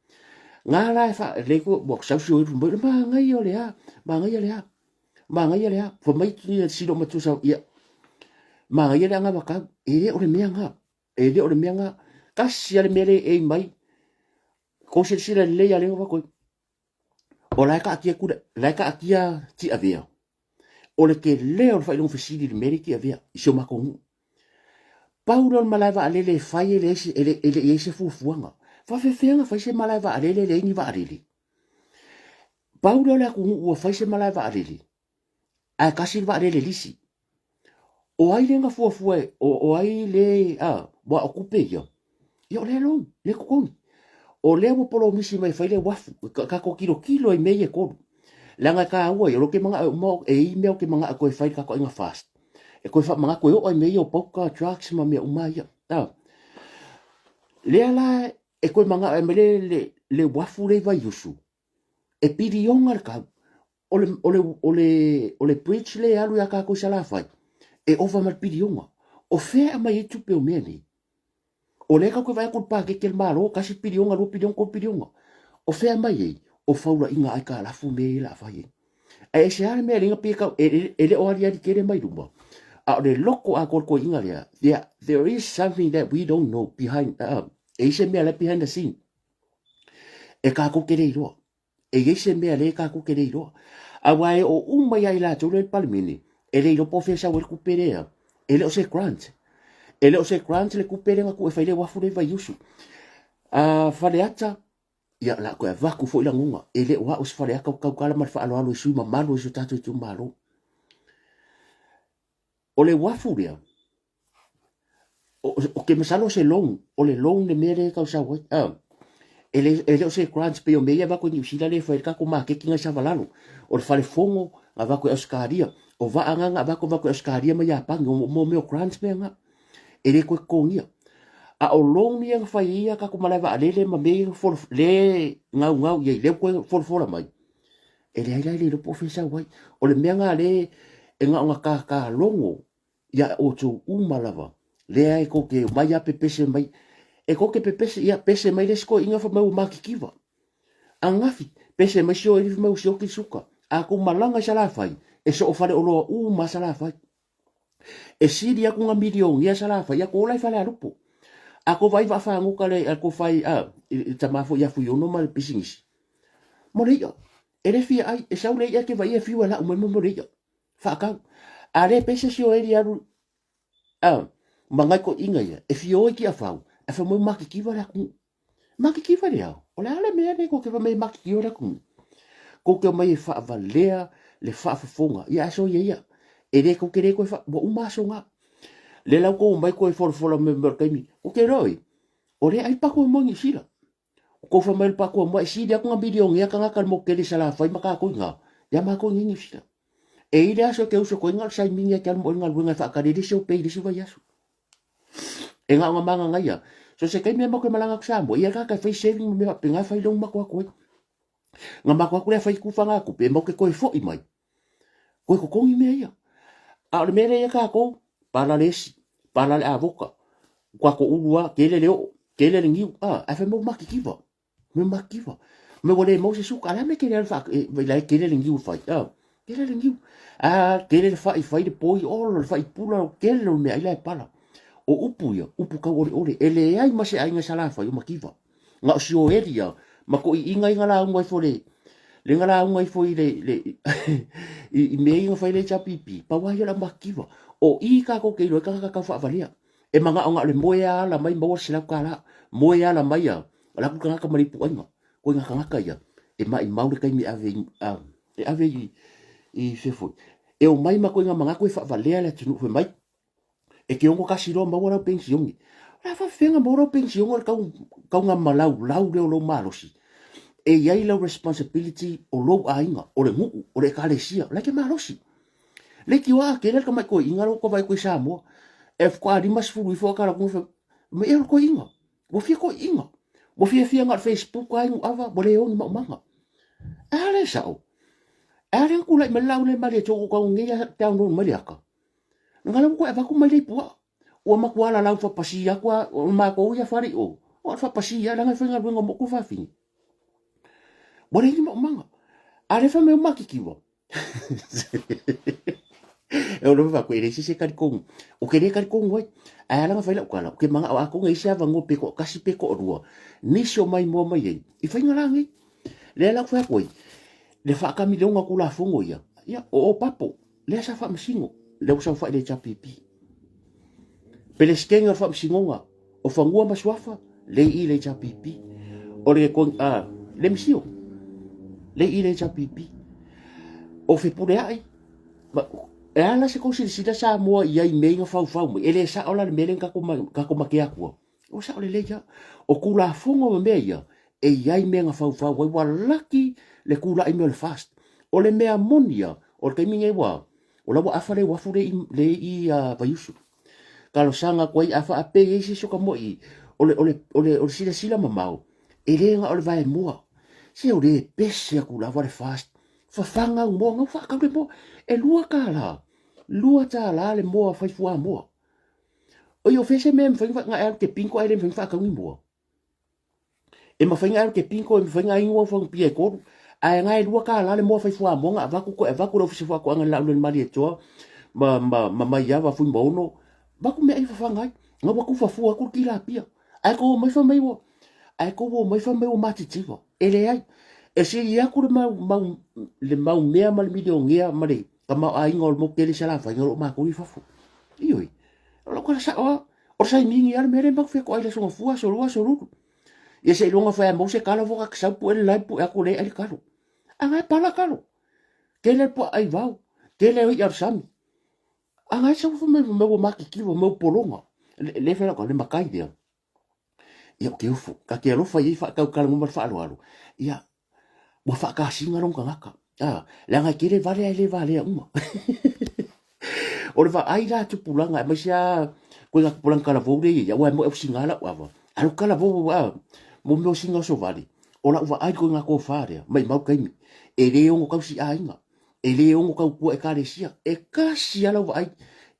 B: Nga la e fa, le tua, ua sau si oiru mai, manaia o le a, manaia le a, manaia le a, fa mai ia silo matua sau, ia, manaia le anavatau, e le o le mea nga, e le o le mea nga, tasi a le mea le e mai, kou silasila lelei a le nga wakoi, o la e taatia kula, la e taatia Tiavea, o le tele o le faailoga fesili i le mea lea i Tiavea, i si o matou nuu. Pau lea o le malae vaalele e fai e leai e le, e le i ai se fuafuaga. Faafefea ona fai se malae vaalele e leai ni vaalele? Pau lea o le atunuu ua fai se malae vaalele, ae tasi le vaalele lisi. O ai lea na fuafua, o ai le, a, ua o tupe ia, ia o lea loan, lea totogi. O lea ua polomisi mai e fai le uafu, tatou tilotilo i mea ia e tolu. Leaga e taua ia, o lea ou te manao e uma, e i ai mea ou te manao e toe fai i le tatou aiga FAST. E toe faamanatu e oo lava i mea ia o pauka, drugs ma mea uma ia. A. Lea la e toe manao e aumai le, le, le uafu lea i Vaiusu, e piliona le tau. O le, o le, o le, o le bridge lea e alu ia tatou i Salafai, e ova ma le piliona. O fea e aumai ai tupe o mea nei? O lea tatou te vaai atu i le paketi a le Malo, $1 piliona, $2 piliona, $3 piliona. O fea e aumai ai? O faulaiga aitalafu mea ia o le a fai ai. Ae ese lava le mea lea pei e tau, e le o aliali tele mai luma, a o le loto atoa o le toeaina lea, there is something that we don't know behind, e i ai se mea la e behind the scene, e tatou te le iloa. E i ai se mea lea tatou te le iloa. Aua e oo uma ia i latou lea i le Palemene, e le iloa po o fea e sau ai le tupe lea. E le o se grant. E le o se grant le tupe lea na tuu e fai le uafu lea i Vaiusu. Faleata, ia o le a toe avatu foi lagona. E le o au se Faleata ou te tautala ma le faaaloalo i sui usufono mamalu o si o tatou itumalo. O le uafu lea, ou te masalo o se loan, o le loan le mea lea e tau sau ai. Ah, e le, e le o se grants pei o mea ia avatu i Niu Sila lea e fai ai le tatou maketi nai Savalalo. O le fale fono na avatu i Ausetalia, o vaa na na avatu avatu i Ausetalia ma Iapani, o mo mea o grants mea na. E le toe totogia. A o loan ia na fai ai ia tatou malae vaalele ma mea ia na fola, le gaugau i ai, lea ua toe folafola mai. E leai la e le iloa po o fea e sau ai. O le mea lena lea e na ona tatalogo ia outou uma lava, lea e tou te omai lava pepese mai. E tou te pepese, ia pese mai le isi toeaina fai mai ua matitiva. Ananafi, pese mai si oe fai mai ua sioki le suka. A tou malaga i Salafai, e soo faleoloa uma lava Salafai. E sili atu na milionia Salafai, ia tou ola i Falealupo. A tou vaai vaafagota le a tou fai a i le tama foi ia Fuiono ma le pisinisi. Mo le i'a. E le fia ai, e sau le i'a e te vaai e fiu e lau mai mo le i'a. Faatau. A le pese si oe alu a ma ngai toeaiina ia, e fia o i Tiafau, ae fai mai ua matitiva le atunuu. Matitiva le ao. O le a le mea lea tou te fai mai e matitiva le atunuu? Tou te omai e faavalea le faafofoga. Ia ae soia ia. E le tou te le toe fa, ua uma aso na. Lea la ua tou omai toe folafola mai o le taimi. Ou te iloa oi, o lea e ai le paku moa i Niu Sila. O kou fai mai o le paku moa e sili atu na milionea tagata i le motu tele i Salafai ma tatou i ina, ia matou i inei i Niu Sila. E i le aso e te uso koe ina o le saimini e te alu mo le galuega e faatali le isi o pei i le isi vaiaso. E na o na magagaia. So se taimi e matou e malaga atu Samoa, ia tagata e fai saving ma mea faapena e fai loan matou atu ai. Na matou atu lea fai tufa na tupe, e matou te toe foi mai. Koe totogi mea ia. A o le mea lea ia tatou, pala le esi, pala le avoka, tatou ulu lava, tele le oo, tele le niu, a, ae fai mai ua matitiva, mai ua matitiva. Mai ua le maua se suka, a o le a le mea e tele ai le faa, e, la e tele le niu e fai, a, tele le niu. A, tele le fai, fai le poi, olo le fai pula, tele o le meaai la e pala. O upu ia, upu tauoleole, e leai ma se aiga i Salafai o mativa. Na o Sioeli ia, ma toʻiiga ia na lauga ifo le, le na lauga ifo i le, le i, i mea ia na fai le HRPP, pau lava ia o le aumakikiva. O i tatou te iloa ai tagata tau faavalea. E manao na o le moe lava ala mai maua le $100. Moe ala mai a, o le atu le tagata ma le ipuaiga. Koiga tagata ia, e maimau le taimi e ave i, a, e ave i, i fea foi. E omai ma koiga manatu e faavalea le atunuu fai mai, E te 61 loa maua lau penisione. O le a faafefea ona maua lau penisione o le tau, tauga malaulau lea o lou malosi. E i ai lau responsibility o lou aiga, o le nuu, o le ekalesia, o la e te malosi. Leitioa a tele le tamai toeaina lea ua vaai atu i Samoa, e faatoa 50 ifo a tala atu, ma ea o le toeaina. Ua fia toeaina. Ua fiafia na o le Facebook lava inu ava, ua le o ni maumaga. E a le sao? E a le tulai mai le laau le malie tau tau nei a download mai le aka. Nga la ua avatu mai lei puaa. Ua matua lalau faapasi atu a o matou ia fale i o. Ua faapasi ia leaga e faigaluega mo ku fafine. Ua leai ni maumaga. A le fai mai o makitiwa. E ono fa koe le se se talitonu. O ke le talitonu ai. Ae ala na fai lau tala, o ke manao a konga isi avanoa pe toatasi pe toalua, nisi o mai moa mai ai, i faiga la nei. Lea la ou fai atu ai, le faakamileoga o Tulafono ia, ia, o Opapo, lea sa faamasino, lea ua saofai le HRPP. Peresetene o le Faamasinoga o Fanua ma Suafa, lea i i le HRPP. O le, le misio, lea i i le HRPP. O Fepuleai, e a la se tou silasila Samoa i ai mea ia na faufau mai, e le sao la le mea lea na tatou matea atua. Ua sao lelei lava. O Tulafono ma mea ia, e i ai mea na faufau ai, ua laki le tulai mai o le FAST. O le mea moni ia, o le taimi nei ua, o la ua afa le uafu le i, le i uh, Vaiusu. Talosaga atu ai, a faapea i ai se isi o ka mo'i, o le, o le, o le, o le silasila mamao, e le na o le vaemoa. Se o le pese atu lava le FAST. Fafaga au moa, gau faatau le moa. E $2, $2 le moa fai fuamoa. Oi o fea se mea e mafai ona e alu te pinko ae le mafai ona faatau ni moa? E mafai ona e alu te pinko e mafai ona inu au fagupia e tolu. Ae na e $2 le moa fai fuamoa na avatu toe avatu le ofisa o faatoaga i le Laulelei Malietoa ma, ma, ma Maiava Fuimaono. Avatu meaai fafaga ai. Na ua tufa fua atu le tilapia. Ae tou omai fai mai ua, ae tou omai fai mai ua matitiva. E leai. E sili atu le mau, mau, le mau mea ma le milionea ma le tamaoaiga o le motu tele i Salafai na lo matou i fafo. Ioe. O lau tala sao lava. O le saimigi lava le mea lea matou fetoai i le Aso Gafua, Aso Lua, Aso Lulu. Ia seiloga foi a maua se talo foka te sau pue le lae pue atu le ai le talo. A nga e pala talo. Tele le puaa ai vao. Tele o i'a o le sami. A nga e sau fai mai mai ua makitiwa mai ua pologa. Le, le fai lau le matai lea. Ia o ke ofo. Ka te alofa i ai faatautala ma le faaaloalo. Ia, ua faakasina lona tagata. A, leaga e tele vale ae le valea uma. O le vaai la tupulaga, aemaise lava koe tupulaga talavou lea e i ai, aua e moe au siga lau ava. A o talavou a, mo mea o siga o sovali, o lau vaai koe ngā tofa lea, maimau taimi, e le ono tausi aiga, e le ono tautua ekalesia, e kasi lava lau vaai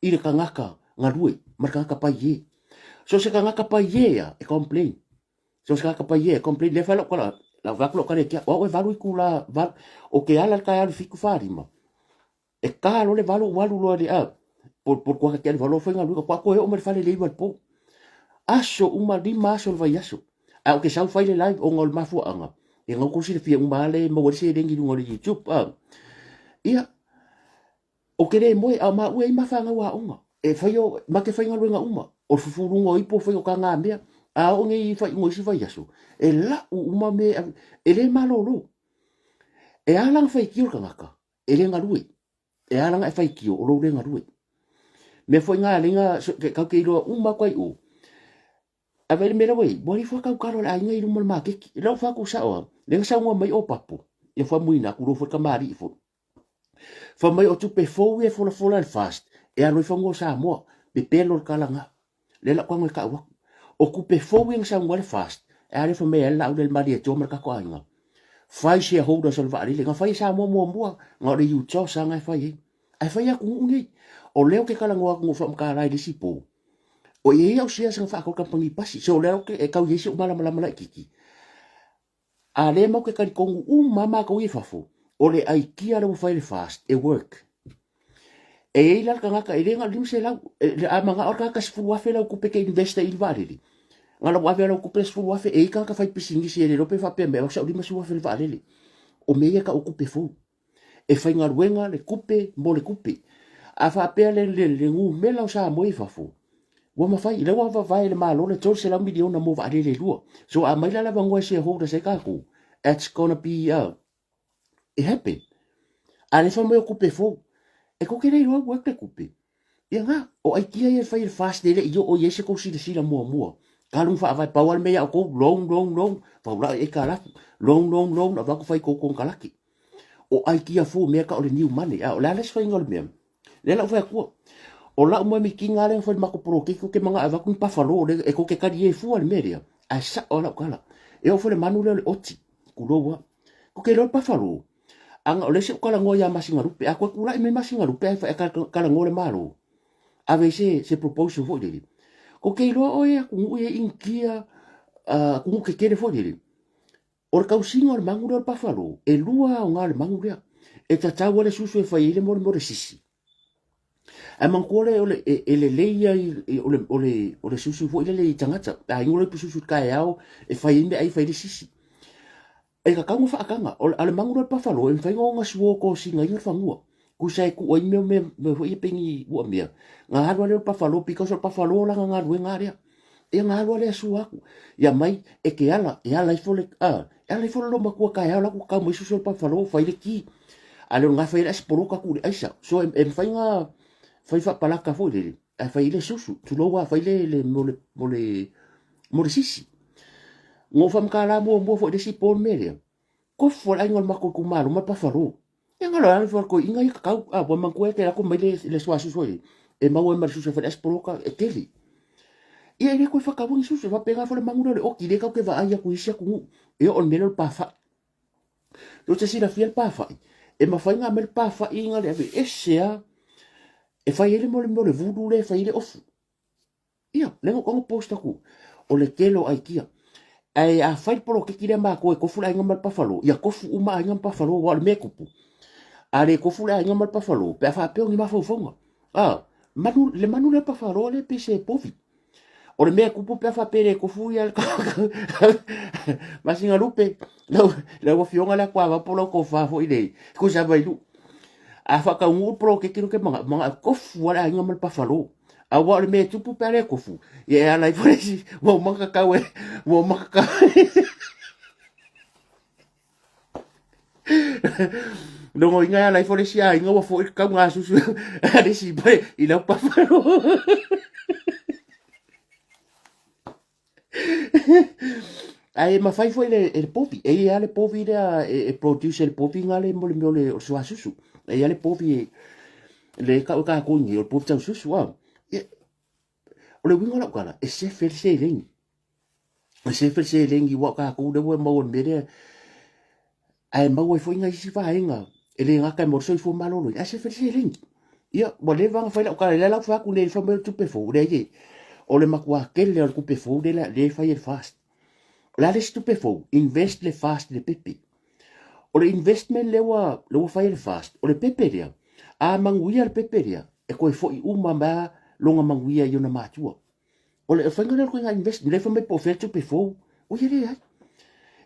B: i le tagata galue ma le tagata paie. So se tagata paie ia, e complain. So se tagata paie e complain, lea fai lau tala, lau fai atu lau tala e tia, o au e valu itula, valu, o ke ala le taeao i le fitu fa lima, e ka loa le valu ua alu loa i le, a, po, po le kuata tea le valu o faigaluega, faatoa toe oo mai i le fale i le iva i le po. Aso uma, lima aso o le vaiaso. Ae ou te sau fai le live ona o le mafuaaga, ia na outou silafia uma lava le maua ai le seleni i luga o le YouTube, a. Ia, Ou te le moe, a o maua e ai ma fanau aoga. E fai o, ma te faigaluega uma. O le fufuluga o ipo, fai o ka ngā mea. A oo nei i faaiuga o isi vaiaso, e lau uma mea e ave, e le malolo. E ala ona faitio le tagata, e le galue. E ala ona e faitio, o lou le galue. Mea foi ngā lenga, kau te iloa uma atu ai o. Ave ai le mea la ua i ai, ua alu ifo lava tautalo a le aiga i luma o le maketi. Lau fatu sao lava, lea na saunoa mai o Papo, ia famuina atu loa foi le kamali'i foi. Fai mai o tupe fou ia e folafola e le FAST e alu ai fanua o Samoa, pepelo le tala na. Lea la ou tago e tau atu. O tupe fou ia na saunoa ai le FAST, e a lea fai mai ai le laau lea le Malietoa ma le tatou aiga. Fai shareholders o le vaalele. Na fai e Samoa muamua, na o le UTOS lava na e fai ai. Ae fai atunuu nei. O lea ou te talanoa atu na ou faamatala i le isi po, o i ai au shares na faatau i le kamupani pasi. So o lea e tau i ai si ou malamalama laitiiti. A lea matou te talitonu uma lava matou ia i fafo, o le aikia lea ua fai e le FAST e work. E i ai la le tagata, e le na o le 500, a manao le tagata 10,000 lau tupe e te invest ai i le vaalele, na lau ave lau tupe 10,000, e i ai tagata faipisinisi e le iloa pe faapea mai, avatu sau 50,000 i le vaalele. O mea ia e tau o tupe fou. E faigaluega le tupe mo le tupe. A faapea le, le, le numera o Samoa i fafo, ua mafai, lea ua vavae e le Malo le 300 miliona mo vaalele e lua. So a mai la le avanoa e shareholders ai tatou, that's gonna be it happen. A le fai mai o tupe fou, e tou te le iloa ua le tupe. Ia na, o aikia ia e fai e le FAST e le i oo i ai se tou silasila muamua. Kalu faavae, pau lava le mea ia outou, loan, loan, loan, faulai aitalafu, loan, loan, loan, avatu fai tou konekarate. O aikia fou mea tau o le new money. A o le a le isi faiga o le mea? Lea la ou fai atua. O lau moe mitinga lea na fai i le matou poloketi ou te manao e avatu ni pafalo le e tou te tali ai fua le mea lea. Ae sao lava lau tala. E oo foi i le manu lea o le oti, tulou lava. Tou te iloa le pafalo, ana o le isi ou talanoa ia Masinalupe, a toe tulai mai Masinalupe ae talanoa le Malo, ave ai se, se proposal foi lele. Tou te iloa oe atunuu ia i Initia, atunuu tetele foi lele, o le tausiga o le manu lea o le pafalo, e lua aoga o le manu lea. E tatau ai le susu e fai ai le mea o le sisi. Ae manatua le, o le, e, e lelei ia i, o le, o le, o le susu foi lele i tagata. A inu loa susu i le taeao, e fai ai meaai, fai ai le sisi. E tatau ona faataga. O le, a o le manu lea o le pafalo, e mafai ona sua tosina ina le fanua. Tusa e tuu ai mea, mea, mea foi ia pei ni ua mea. Na alu lava lea o le pafalo, because o le pafalo lana galuega lava lea. Ia na alu lava lea sua atu. Ia mai, e te ala, e ala ifo le, a, e ala ifo le loomatua taeao la atu tau mai susu o le pafalo, fai le ki. A le o lena fai ai le aisipoloka tuu i le aisa. So e, e mafai ona fai faapalaka foi lele, ae fai ai le susu, tulou lava, fai le, le, mo le, mo le, mo le sisi. Na ou faamatala muamua foi i le isi po le mea lea. Kofu le aiga o le matou itumalo ma le pafalo. Ia ngalo ala fo ko inga i kakau a ua manatua e te lako mai le le suasusu ai e maua ai ma le susu e fai le aisipoloka e tele. Ia e le koe whakaua ni susu, whapenga fo le manu lea o le oki, le kau ke vaai aku i isi atunuu. E oo i le mea lea o le pāwhai. Tou te silafia le pāwhai, e mafai ona aumai le pāwhai nga le ave ese lava e fai ai le mea o le vulu lea e fai ai le ofu. Ia, lea na ou post atu, o le tele o aikia. Ae a fai le poloketi lea matou e tofu le aiga ma le pafalo, ia tofu uma aiga ma pafalo, aua o le mea e tupu. A le tofu le aiga ma le pafalo, pe a faapea o ni mafaufauga. A, manu, le manu lea pafalo lea pei se povi. O le mea e tupu pe a faapea e le tofu ia le Masinalupe, lau, lau afioga lea Tuavao po o lau tofa foi le Tuisavailuu. A faataunuu le poloketi lea ou te manao, manao e tofu lava le aiga ma le pafalo. Aua o le mea e tupu pe a le tofu, ia e ala ai foi le isi, ua uma kakau e, ua uma kakau. Logoina e ala ifo le isi aiga ua foi le tauga susu a le isi mai i lau pafalo. Ae mafai foi le, e le povi, e i ai le povi lea e, e produce e le povi nga le mo le mea o le, o le suasusu. E i ai le povi e, le tau e kākou nei, o le povi taususu a. Ia, o le uiga o lau tala, e sefe le seleni. E sefe le seleni aua o tatou lea ua maua i le mea lea, ae maua ai foi nai isi vaega e le gata e maua le soifua maloloina, ae sefe le seleni. Ia, ua leva ona fai lau tala, lea la ua fai atu nei fai mai o le tupe fou, leai e, o le matua tele o le tupe fou lea e fai e le FAST. O le a le isi tupe fou? Invest le FAST i le pepe. O le investment lea ua, lea ua fai e le FAST, o le pepe lea, a manuia le pepe lea, e toe foi uma mai lava lona manuia i ona matua. O le faiga lea o le ituaiga investment, lea fai mai po o fea le tupe fou, oi e leai.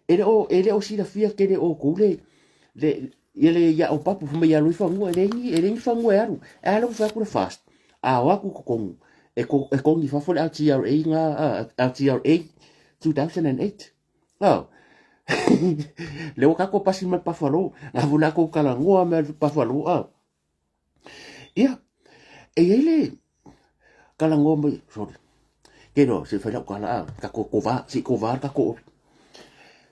B: E le o, e le o silafia tele e outou le, le, ia le ia o papu fai mai ia alu i fanua, e leai ni, e leai ni fanua e alu. E a la ua fai atu le FAST, a o atu i totonu, e, ko, e kogi i fafo le LTRA na, LTRA 2008. Oh. Lea ua tatou pasi ma le pafalo, na foi la tou talanoa ma le pafalo, oh. Ia, e i ai le talanoa mai, sorry, ke loa, se i fai lau tala, a, tatou kova, se i kova le tatou oli.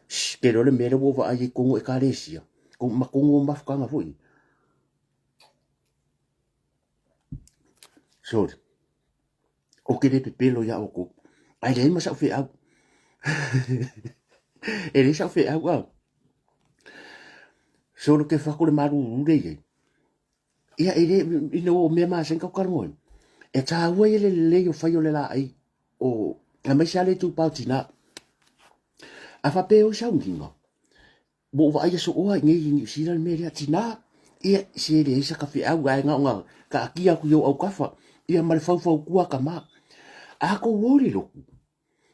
B: Shh, ke loa le mea lea ua ou vaai ai i totonu o Ekalesia, ma totonu o mafutaga foi. Sorry. Ou te le pepelo iā outou, ae leai ma sau feau. E leai sau feau a. Solo ke fako le malulu le iai. Ia, e le, ina ua mea masani kau kalogo ai. E tāua ia le lelei o fai o le laei o, aemaise lava le itupa o tinā. A faapea o sauniga, ua ou vaai aso oa i nei i Niu Sila le mea lea, tinā, ia, se leai sa ka feau, ae na ona taatia atu i ou autafa, ia ma le faufautua a tama. A tou o i le lotu,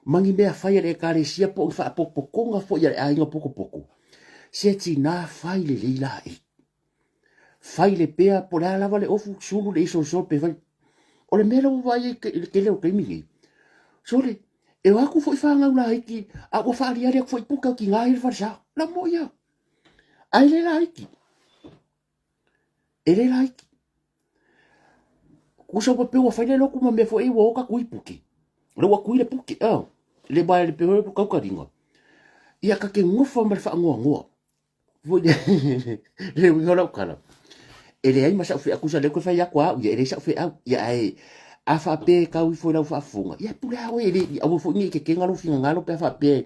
B: ma ni mea fai a le Ekalesia po o ni faapotopotoga foi a le aiga potopoto, se tinā fai lelei laei. Fai le pea, po o le a lava le ofu, sulu le isolosolo pe fai. O le mea lea ua vaai ai i le tele o taimi nei, sole, e o atu foi fanau laiti, a ua faaaliali atu foi i puke o tina ia i le falesa. La moʻi lava. Ae le laiti. E le laiti. Kusa ua pei ua fai le lotu ma mea foi ua o tatou i puke. Le ua tui le puke, oh. Le wae le pei ua kaukaliga. Ia ka te gofa ma le faanoanoa. Foi le le uiga o lau tala. E leai ma sau feau, kusa lea ou te fai atu a au ia, e leai sau feau. Ia ae a faapea e tau ifo i lau faafofoga, ia pule lava oe, e le, aua foi ne i tetena lou finagalo pe a faapea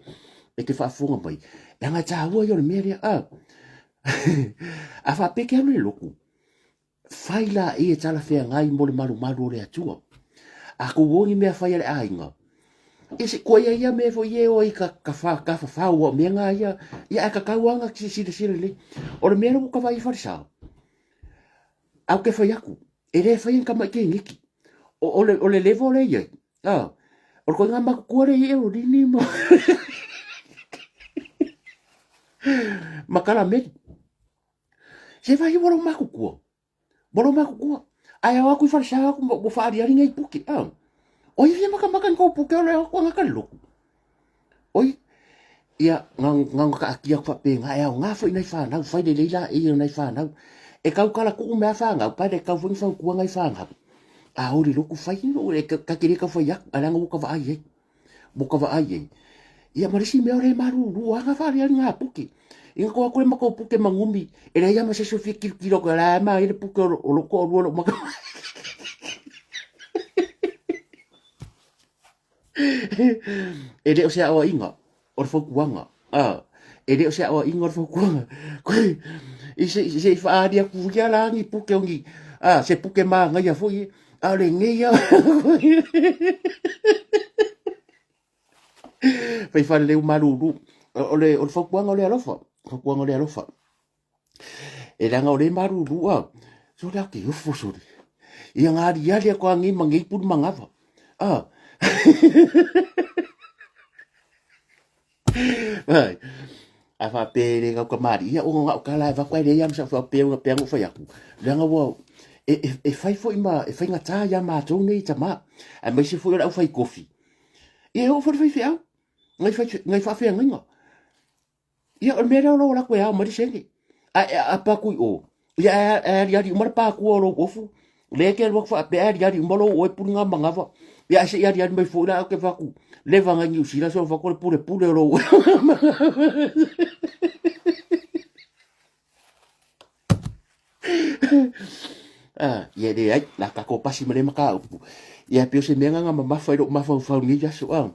B: e te faafofoga mai. Leaga e taua ia o le mea lea, a. A faapea e te alu i le lotu, Fai laia e talafeagai mo le malumalu o le Atua. A kou o ni mea fai a le aiga, ia se koe ia ia mea foi e o ai ka, ka, fa, ka fafau o mea ngā ia, ia ae kakau anga ki silasila lelei. O le mea lea ua ka vai i falesa, au ke fai aku, e le fai ni tamaiti e niki. O, o, le, o le level lea i ai, a, o le koiga matutua lea i e o lini ma, ma kalameli. Se vai ua lou matutua. Ua lou matutua. Ae ao atu i falesa atu ua faaliali nei puke. Ah. Oi fia makamaka ni kou puke o le atu angata le lotu. Oi ia nga nga nga kaatia atu faapena e aoga foi nai fanau fai lelei laei o nai fanau. E kau kala kuu mea fanau pae le kau foi ni fautua nai fanau. A o le lotu fai e ka te le tau fai atu ae leaga ua ka vaai ai. Mo ka vaai ai. Ia ma le isi mea o le malulu lava faaleali ngā puke. Ina ko aku le matou puke mangumi, e leai lava ma se isi o fia tilotilo atu, o la e manaia le puke o lou toalua lou maka. E le o se aoaiga o le fautuaga, a, e le o se aoaiga o le fautuaga. Koe, i se, se i faaali atu ia la ni puke o ni, a, se puke manaia foi e, a o lenei lava. Fai faaleleu malulu. O le, o le fautuaga o le alofa, fautuaga o le alofa. E leaga o le malulu a, sole a ke ofo sole. Ia ngā aliali atu a nei ma nei pulu manava. A. Ai. A faapea e le gau kamali'i, ia ona o tala e avatu ae leai lava ma sau faapea una pea na ou fai atu. Leaga ua e, e, e fai foi ma e faigata iā matou nei tama, aemaise foi o le aufai kofi. Ia e oo foi le faifeau, nai, fai, nai faafeagaiga. Ia o le mea lea o lou alu atu e ao mai le sene. Ae e aapa atu i o, ia ae aliali uma le pakua o lou ofu, lea e te alu atu faapea ae aliali uma lou oe puli ngā manava. Ia ae se i aliali mai foi la au ke fai atu, leva ngai Niu Sila so fai atu o le pulepule o lou Ah, ia leai, la tatou pasi ma lea mataupu. Ia pei o se mea na mamafa i lou mafaufau i lenei aso, ah.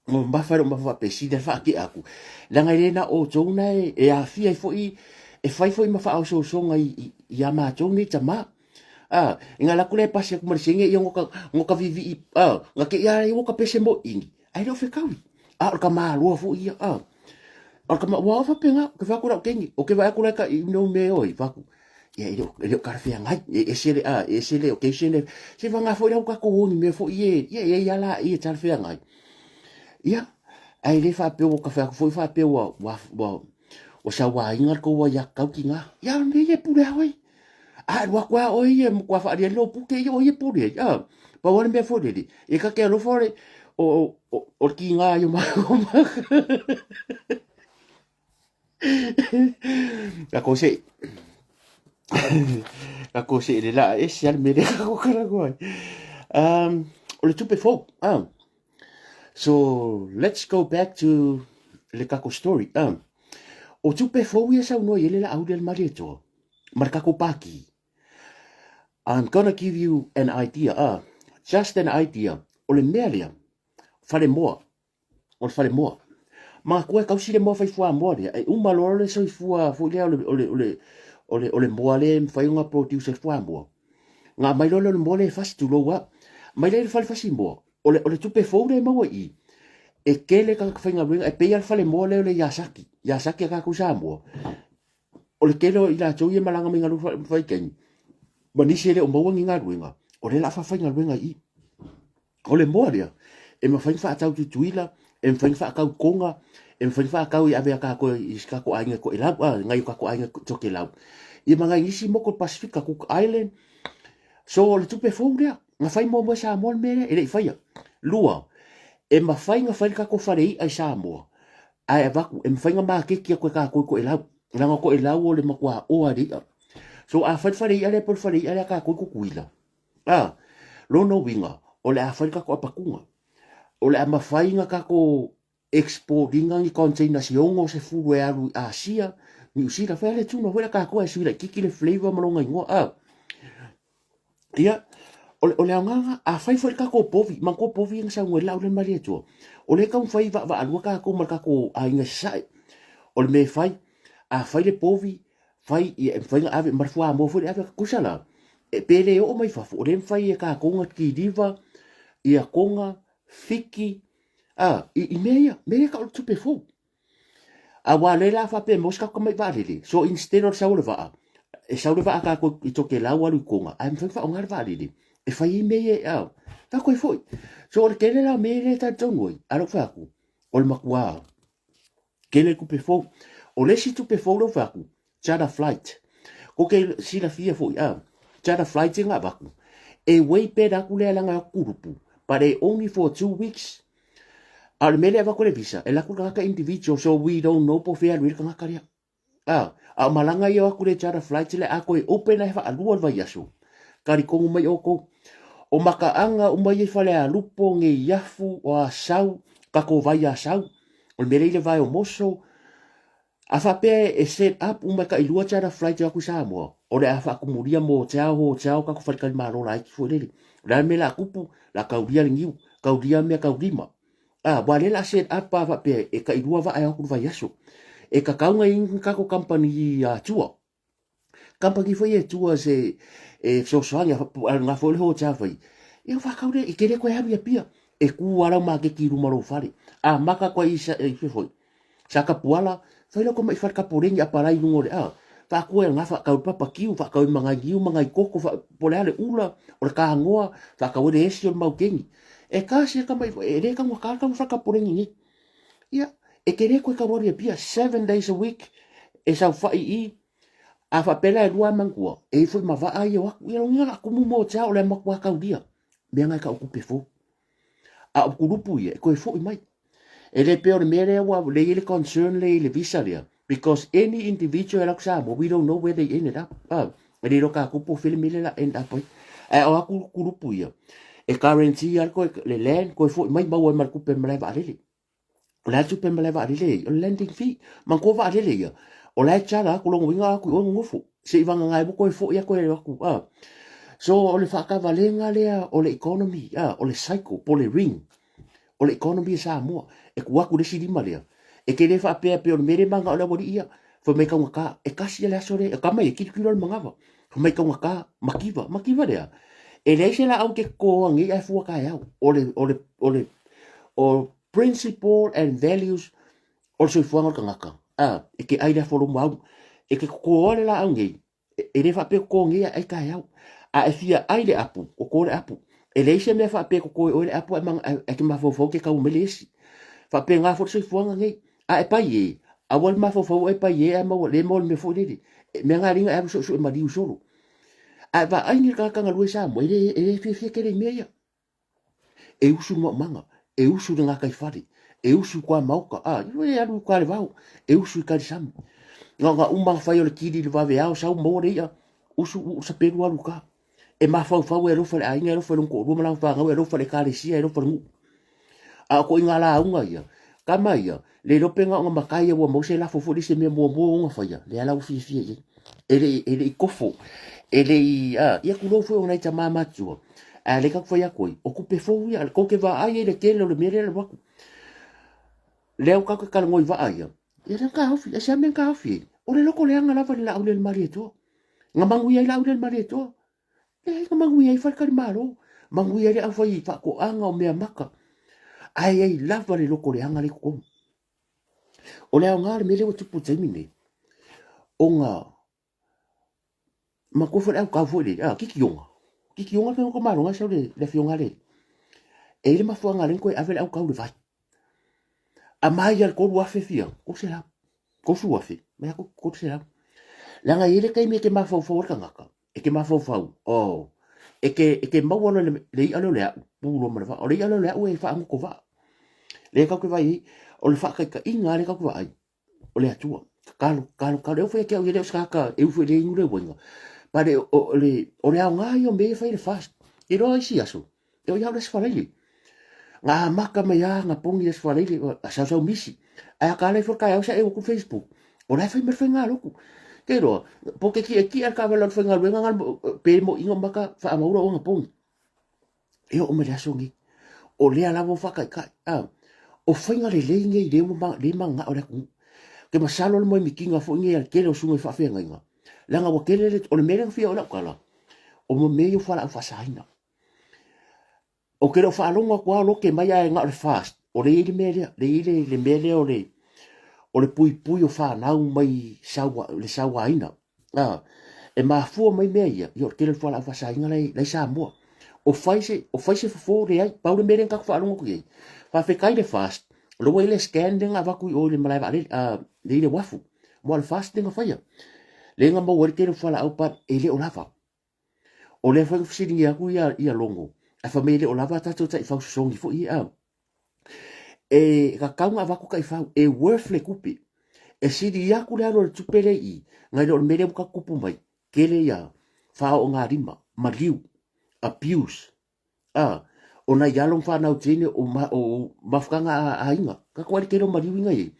B: Mamafa i lou mafaufau faapea, sili lava faatea atu. Leaga e le na o outou na e aafia ai foi, e fai foi ma faaosoosoga ia matou nei tama. Ah, ina alu atu lea e pasi atu ma le sene, ia no ka viivii, ah, na te i a ia ua ka pese mo ini. Ae le o fetaui. A o le tamāloa foi ia, a. O le tama, ua faapena, ke fai atu lau teine, o ke vaai atu la i ka i no mea e oi, fai atu, ia e le o, e le o talafeagai, e ese le, a, e ese le occasion e, se vagana foi la ua tatou o ni mea foi e, ia e i ai lava laia e talafeagai. Ia, ae le faapea ua ta fai atu foi faapea ua, ua, ua, ua sauaina le tou aiatatau tina. Ia, o le mea ia e pule lava oe. A alu atu lava oe ia e matua faaliali lou puke ia, o ia e pule ai. A, pau lava le mea foi lele, e ta te alofa o le, o, o, o le tiga ia o Tatou se tatou se le laa ese lava le mea lea tatou talanoa ai. O le tupe fou. So let's go back to le tatou story. O tupe fou ia saunoa i ai le Laauli a le Malietoa ma le tatou Pākī. I'm gonna give you an idea, just an idea. O le mea lea, falemoa, o le falemoa. Manatua e tausi le moa fai fuamoa lea, e uma loa le soifua foi lea o le, o le, o le, o le, o le moa lea e mafai ona produce e le fuamoa. Ona aumai loa lea o le moa lea e fasi, tulou lava. Aumai lea i le fale fasimoa, o le, o le tupe fou lea e maua i i, e tele tagata faigaluega, e pei lava le falemoa lea o le Yasaki, Yasaki a tatou i Samoa. O le tele o i latou ia e malaga mai galuega faavaitaimi, ma nisi e le o maua ni galuega, o lea o le a faafaigaluega i i. O le moa lea, e mafai ona faatau i Tutuila, e mafai ona faatau i Toga, e mafai ona faatau e ave a tatou i si tatou aiga i Toelau, a, nai o tatou aiga i Tokelau, ia ma nai nisi motu o le Pasefika, Cook Island. So, o le tupe fou lea, na fai muamua e Samoa le mea lea, e le i faia. Lua, e mafai ona fai le tatou fale i'a i Samoa, ae avatu, e mafai ona maketi atu e tatou i Toelau, leaga o Toelau o le matua oa i le i'a. So, a fai le fale i'a lea po o le fale i'a lea a tatou i Tutuila, A, lona uiga, o le a fai le tatou apatuga. O le a mafai ona tatou export ina ni containers e 60 e alu i Asia, Niu Sila, fai lava le tuna foi lea tatou ae sui laitiiti le flavour ma lona igoa. A, ia, o le, o le aoga, a fai foi le tatou povi, manatua povi ia na saunoa ai Laauli ma Malietoa, o lea e taumafai vaavaalua tatou ma le tatou aiga i Sasae. O le mea e fai, a fai le povi, fai ia e mafai ona ave ma le fuamoa foi le ave tusa la e pe le oo mai fafo o lea e mafai e tatou ona kiliva ia Toga Fiti a i, i mea ia mea ia tau o le tupe fou aua lea la faapea mo se tatou tamai vaalele so instead o le sau o le vaa e sau le vaa tatou i Tokelau alu i Toga ae mafai ona faaaoga le vaalele e fai ai mea ia a tatou ai foi so o le tele la o mea ia lea e talitonu ai a lou fai atu o le matua Tele le tupe fou. O le isi tupe fou lea ua fai atu, charter flight. Ko ke silafia foi, a, charter flight e na avatu, e way better atu lea leaga e o atu kulupu, but e only for 2 weeks. A o le mea lea e avatu e le visa, e alu atu le tagata individual, so we don't know po o fea e alu i ai le tagata lea. A, a o malaga ia o atu le charter flight lea, a toe open ae faalua le vaiaso, talitonu mai outou, o mataaga uma ia i Falealupo, Neiafu, o Asau, tatou vai Asau, O le mea lea i le vae o Moso, a faapea e set up uma e tailua charter flight e o atu i Samoa, o le a faatumulia mo hotel, hotel, tatou faletalimalo laiti foi lele. O le a le mea o le a tupu? O le a taulia le niu, taulia mea taulima. A, aua o lea o le a set up a faapea e tailua vaa e o atu i le vaiaso. E tatau ona i ai ni tatou kamupani tua. Kamupani foi e tua se e fesoasoani a na foi le hotel foi. Ia whakau le, i te le koe alu i Apia. E kū a lau maketi i luma o lou fale. A maka koe i sa, i foi. Sa kapuala, fai lau kama i fale kapoleni a palai lunga o le a. Whaakua e ngā whaakau papa kiu, whaakau i mangai niu, mangai koko, wha, po le ale ula, o le kāngoa, whaakau e le esi o le maukeni. E kasi e kama i, e le kaunga kā kau fale kapoleni nei. Ia, e te le koe kau alu i Apia, 7 days a week, e saofai i, a faapea la e lua manatua, e ifo i ma vaa ia o atu, ia logi la kumu mo te ao le matua kaulia, mea ngai ka tupe fou. A o kulupu ia, e koe foi mai. E le pei o le mea lea ua le i le concern le i le visa lea, because any individual e lau Samoa, we don't know where they ended up. Ah, e le iloa tatou po o fea le mea lea la end up ai. Ae o atu kulupu ia, e guarantee lava koe le land, koe foi mai maua ai ma le tupe o le malae vaalele. O le a le tupe o le malae vaalele ai? O le landing fee. Manatua vaalele ia, o la e charter atu, lona uiga o atu i o nonofo. Se i vagana ai ua toe foi atu e atu. Ah. So o le faatavalega lea o le economy, ah, o le cycle po o le ring o le economy a Samoa. E tuu atu le isi lima lea. E te le faapea pei o le mea lea e manao le aualii ia, fai mai taugata, e tasi lava le aso lea, e tama ia, tilotilo le manava. Fai mai taugata, mativa, mativa lea. E leai se laau e te totoa nei ae fua taeao. O le, o le, o le, o principle and values o le soifuaga o le tagata. A, e te ai le afu o lou maunu. E te totoa le laau nei, e le faapea toto nei ae ai taeao. A e fia ai le apu, toto le apu. E leai se mea faapea e toto e oe le apu ae, ae te mafaufau te tau mai le esi. Faapena foi le soifuaga nei. A e pai e, aua le mafaufau e pai e ae maua, le maua le mea foi lele. E mea nga linga e alu suesue maliu solo. A e vaai ni le tagata galue i Samoa, e le, e le fiafia tele i mea ia. E usu le maumaga, e usu le gataifale, e usu i kwa maoka, a, e alu i kwa le vao, e usu i kalisami. Na ona uma ona fai o le kili i le vaveao, sau maua le i'a, usu uu sapelu alu ka. E mafaufau e alofa i le aiga, e alofa i lona toalua ma lana fanau, e alofa i le ekalesia, e alofa i le nuu. A o ituaiga lauga ia, tama ia, le iloa pe na ona matai ia ua maua se lafo foi lea i se mea muamua ua ona faia, lea la ua fiafia i ai. E le, e le i kofo, e le i, a, ia tulou foi o nai tama matutua, ae lea tatou fai atu ai, o tupe fou ia, tou te vaai ai i le tele o le mea lea e alu atu. Lea ua tatou talanoa i vaa ia, ia lea na taofi, aisea mea na taofi ai? O le loko leaga lava i le laau lea i le Malietoa. Na manuia ai laau lea i le Malietoa. Leai, na manuia ai faletalimalo, manuia ai le aufai faatoaga o meamata. Ae i ai lava le loko leaga lea i totonu. O le aoga o le mea lea ua tupu i le taimi lenei, ona matua foi le autau foi lele, a, kikioga. Kikioga le faiga o malo sau le afioga lea. E i ai le mafuaaga lea na toe ave le autau i le vai. A mai ia le 3,000 fia, 300. 30,000, mai aku 300. Leaga e i ai le taimi e te mafaufau ai le tagata, e te mafaufau, oh, e te, e te maua loa le, le i'a lea o le a'u, pu loa ma le vaa. O le i'a lea o le a'u e faagoto vaa. Lea tatou te vaai ai, o le faataitaiga lea tatou te vaai, o le Atua. Tatalo, tatalo, tatalo. E oo foi ia te au ia le o se tagata e ufo i le inu le uaina. But o, o, le, o le aoga ia o mea ia e fai i le fast. E iloa isi aso, e oo ia au le Aso Faraile. Na amata mai lava na pogi le Aso Faraile, a sausau misi. Ae a tala ifo le taeao sa e atu Facebook, o la e fai mai le faigalotu. Ke iloa, po te tietie le taavale o le faigaluega na pe moʻiga o maka faamaula o anapogi. E oo mai le aso nei, o lea lava ua faataitai. A, o faiga lelei nei lea ua le mananao le atunuu. Ke masalo le moemitiga foi nei a le tele o susuga i faafeagaiga, leaga ua tele le, o le mea lea na fia oo i lau tala, o mea ia o fualaau faasaina. Ou te le o faalogo atu lava o lote mai ae na o le fast, o lea e i ai le mea lea, lea e i ai le mea lea o le, o le puipui o fanau mai saua, le sauaina. A, e mafua mai mea ia, ia o le tele o le fualaau faasaina la e i Samoa. O fai se, o fai se fofo, leai, pau le mea lea na tatou faalogo atu i ai. Faafetai le fast, o lea ua i ai le scan lea na avatu i o i le malae vaalele, a, lea i le uafu. Mo le fast lea na faia. Lea na maua ai le tele o fualaau, but e le o lava. O lea foi na fesiligia atu ia, ia Logo, ae fai mai e le o lava a tatou taifau sosogi foi ia. E tatau ona avatu taifau, e worth le tupe. E sili atu le alu o le tupe lea i i, nai lo le mea lea ua tatou tupu mai, tele ia faaoogalima, maliu, abuse, A, o nai alo ma fanau teine o, ma, o mafutaga a aiga. Ka koa le tele o maliu inga iai.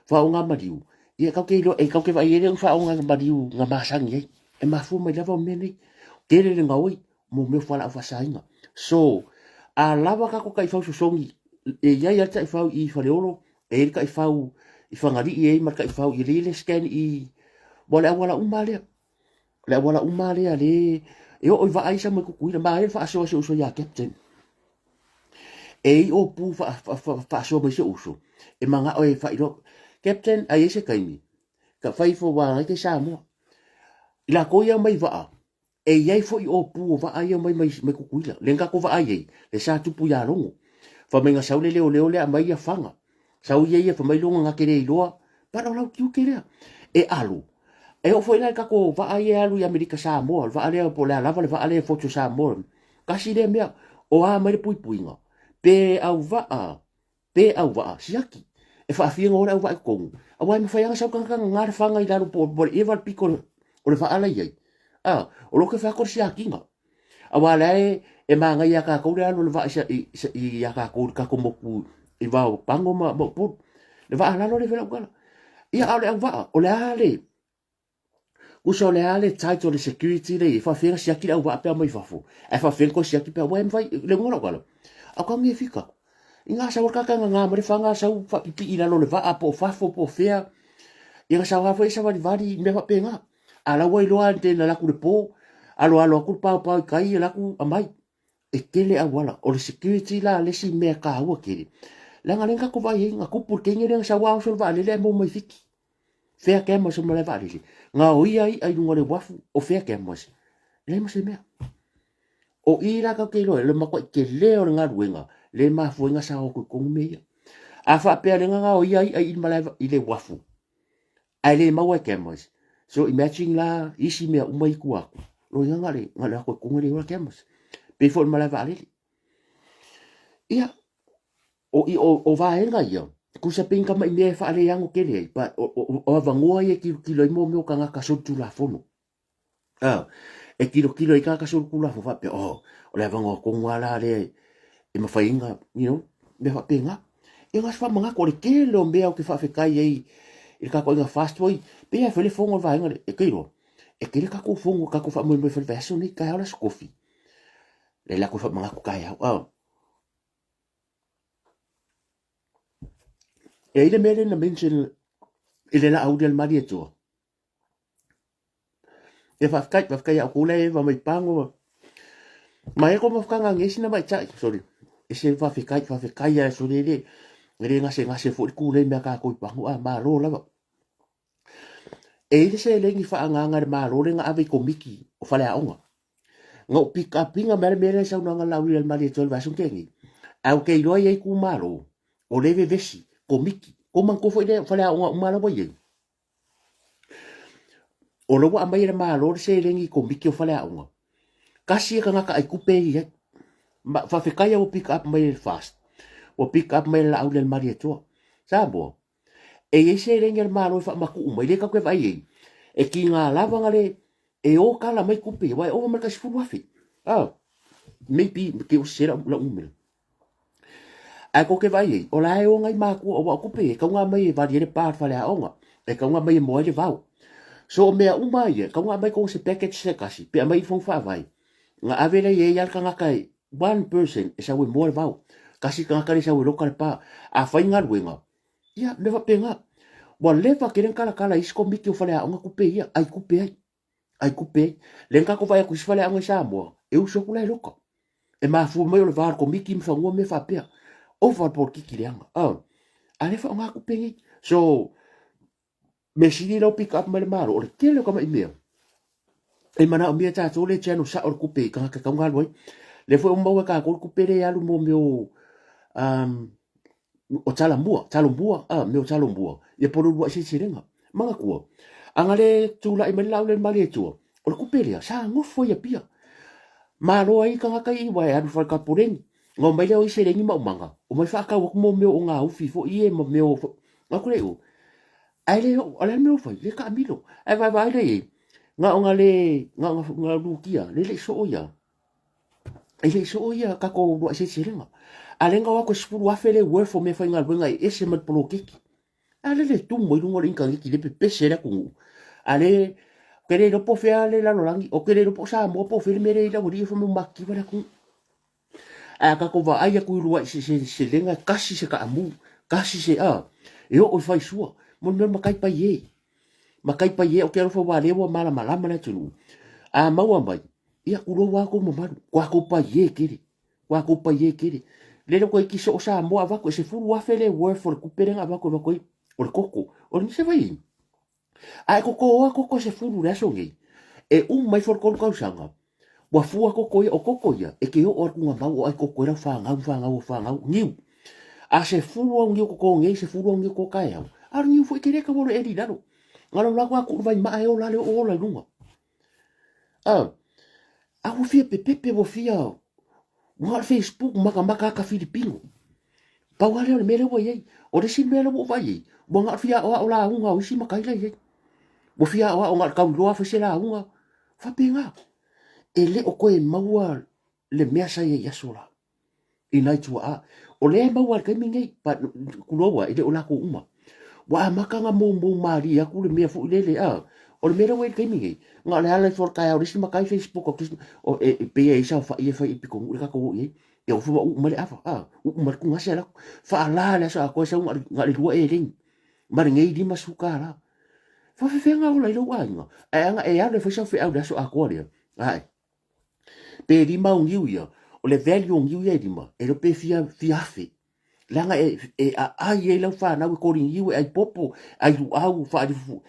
B: Whaonga maliu. Ia kau te iloa, e kau te vai ele o whaonga maliu nga masangi ai. E mafua mai lava o mea nei. Tele le ngaoi mo mea whala au whasainga. So, a lava ka ko kaifau sosogi, e iai a taifau i Faleolo, e iai le taifau i Fagalii e iai ma le taifau i le scan i, mo le auala uma lea. O le auala uma lea le e oo i vaa isa mai Kukuila, ma e faasoa si uso ia Captain. E i o pu faasoa mai si uso, e mangao e faailoa. Captain, ai e se taimi, ka fai fo wā ngai te Samoa. I la ko ia mai vaa, e iai foi o pu o vaa ia mai mai, mai Kukuila. Le nga ko vaa iai, le sa tupu ia longo. Fa mai nga saule leo leo lea mai ia fanga. Sau ia ia fa mai longo nga ke le iloa. Para o lau tiute lea. E alu. E oo foi la i le tatou vaa ia e alu i Amerika Samoa, le vaa lea po o le a lava le vaa lea e Foto Samoa. Tasi lea mea, o a mai le puipuiga, pe auvaa, pe auvaa, siaki. E faafia ona o le auvaa i totonu. Aua e mafai lava ona sau tagata gaga le faga i lalo po o le eva le pito o le vaa la i ai. A, o lo o ke fai atu o le siakiga. Aua la e, e manaia ia tatou le alu o le vaa i, i, ia tatou i le tatou moku i va o Pago ma, ma Upolu. Le vaa lalo le fela ukala. Ia, a o le auvaa, o le a le, kusa o le a le title le security le i, faafia na siaki le auvaa pea mai fafo. Ae faafia na toe siaki pea, ua e mawhai, le ngola ukala. Au kau nge fika. I ngā sau kaka ngā ngā mare whanga sau whapipii i lalo le vaa po o fafo po o fea. Ia ngā sau hafa i savalivali mea whapenga. A la ua iloa te na laku le po, alo alo aku le paopao i kai e laku amai. E tele auala, o le security la le isi mea taua tele. Leaga lea na tatou vaai ai, na tupu le teine lea na sau lava oso le vaalele ae maua mai Fiti. Fea cameras o malae vaalele. Gaoia i'a i luga o le uafu, o fea cameras. E leai ma se mea. O i la tatou te iloa ai, o le matuai tele o le galuega lea e mafua ai ona sao atu i totonu mea ia. A faapea lea na gaoia i'a i malae i le uafu, Ae le maua e cameras. So imagine la isi mea uma i tua atu. Loiga na le na le atu e konga le ola cameras. Pei foi le malae vaalele. Ia, o, i, o, o vaega ia, kusa pei ni tama'i mea e faaleano tele ai, but o, o, o avanoa ia e tilotilo ai mo mea o tagata solitulafono. A, e tilotilo ai tagata solitulafono faapea, oh, o le avanoa tonu lava la lea e mafai ai ona, you know, mea faapena. Ia na o se faamanatu, o le tele o mea ou te faafetai ai i le tatou aiga fast foi, pei lava e fai le fono a le vaega lea, e te iloa, e tele tatou fono, tatou faamoemoe e fai i le vaiaso nei, taeao le Aso Tofi. Lea la toe faamanatu taeao, a. E i ai le mea lea na mention i le Laauli a le Malietoa. Ia faafetai, faafetai ia outou la e eva mai pago. Ma e ko mafukanga nge sina mai tai, sorry. E se faafetai, faafetai ia sorry le. E le gase gase foi le kule mea ka koi pago a malo lava. E i le seleni faaagaaga e le Malo lea na ave i Komiti o Faleaoga. Na ou pick up ina mea le mea lea i saunoaga a Laauli i le Malietoa i le vaiaso na tea nei. Ae ou te iloa e i ai itumalo o lea e vevesi, Komiti. Tou manatua foi lea o faleaoga uma la ua i ai, o la ua aumai e le Malo le seleni i Komiti o faleaoga, tasi e tagata aitupe e i ai. Ma faafetai lava ua pick up mai e le FAST, ua pick up mai e le Laauli a le Malietoa. Samoa, E i ai seleni a le Malo e faamatuu mai, lea tatou te vaai ai, e tiga lava na le e o tala mai tupe ia, aua e ova ma le tai 10,000. Ah, maybe te o sese lau numera. Ae tou te vaai ai, o la e o nai matua, aua o tupe ia, e tatau ona aumai e vali ai le pa o le faleaoga, e tatau ona aumai e moa ai le vao. So o mea uma ia, e tatau ona aumai tou se package se tasi, pe aumai i le fono faavae, ona ave lea i ai lava le tagata e one person e sau e moa le vao, tasi le tagata lea e sau e loka le pa. A fai galuega, Ia, mea faapena. Ua leva tele ona talatala e isi komiti o faleaoga tupe ia, ai tupe ai, ai tupe ai. Lea na tatou vaai atu i isi faleaoga i Samoa, e usu atu la e loka. E mafua mai o le va o le komiti ma fanua ma mea faapea. Ova le polokiki leaga. A lea e faaaoga tupe nei. So, mea sili lea ua pick up mai le Malo, o le tele o tamai mea e manaomia e tatou le channel sao o le tupe i tagata e tatau ona alu ai. Lea foi ua maua e tatou le tupe lea e alu mo mea o o talamua, talomua, mea o talomua, ia po o le uluai seleselega. Manatua, a na le tulai mai le Laau Malietoa, o le tupe lea, sa nofo i Apia. Malo ai tagata ia aua e alu i Faletapoleni. Na omai lea o ai seleni maumaga, omai faatau atu mo mea o gaufi foi ia ma mea o... Na atu lea i o, ae le oo, o le a le mea ua fai, le taamilo. Ae vaavaai lea i ai, na ona le, na ona lutia, le le i soo ia, e le i soo ia tatou uluai seleselega. A lea na o atu e 10,000 le worth o meafaigaluega e ese mai le poloketi. A lea le tumu ai luga o le initaneti le pepese ai le atunuu. A le, ou te le iloa po o fea le lalolagi, ou te le iloa po o Samoa po o fea le mea lea e i ai le aualii ia fai mai ua matitiva le atunuu. Ae a tatou vaai atu i uluai seleselega e tasi se taamu, tasi se a, e oo i faisua, mo le mea o le matai pai e. Matai pai e, ou te alofa aua o lea ua malamalama le atunuu. A maua mai, ia tulou lava tou mamalu, ua tou pai e tele, ua tou pai e tele. Lele ua toeitiiti soo Samoa avatu e 10,000 le worth o le tupe lea na avatu e avatu ai o le koko. O le mea se fai ai? A e kokoa koko 10 i le aso nei, e uma ifo le 3 tausaga, ua fua koko ia, o koko ia, e te oo atu nga mau o ai koko e lau whanau, whanau, whanau, niu. A 10 au niu koko nei, 10 au niu koko kaeau, a o le niu foi te le tau o le eli i lalo. Nga lau laku a kuu vai maa e ola le o ola i lunga. A, a ua fia pepepe, ua fia, ua le Facebook makamaka aka Filipino. Pau lava lea o le mea lea ua i ai. O le isi mea lea ua ou vaai i ai, ua na o le fia aoao lauga o isi matai la e i ai. Ua fia aoao na o le tauiloa fai se lauga. Faapena. E le o toe maua le mea sa i ai i aso la. I nai tuaa. O lea e maua i le taimi nei, but tulou lava, e le o latou uma. Ua amata ona moumou malie atu le mea foi lele, a. O le mea lea ua i ai i le taimi nei, na o le ala ifo o le taeao o le isi matai Facebook o le isi, e pei e i ai saofai e fai i pitonuu lea tatou o i ai. Ia ua uu mai le ava, a, uu mai le tugase alu atu. Faala le aso atoa e sau na o le 2 eleni ma lenei $50. Faafefea ola i lou aiga? Ae ana e alu e fai sau feau i le aso atoa lea, ae pe lima au niu ia, o le value o niu ia e lima, e le iloa pe fia, fia afe. Leaga e, e aai ai lau fanau e koli niu, e ai popo, ai luau, faalifufu.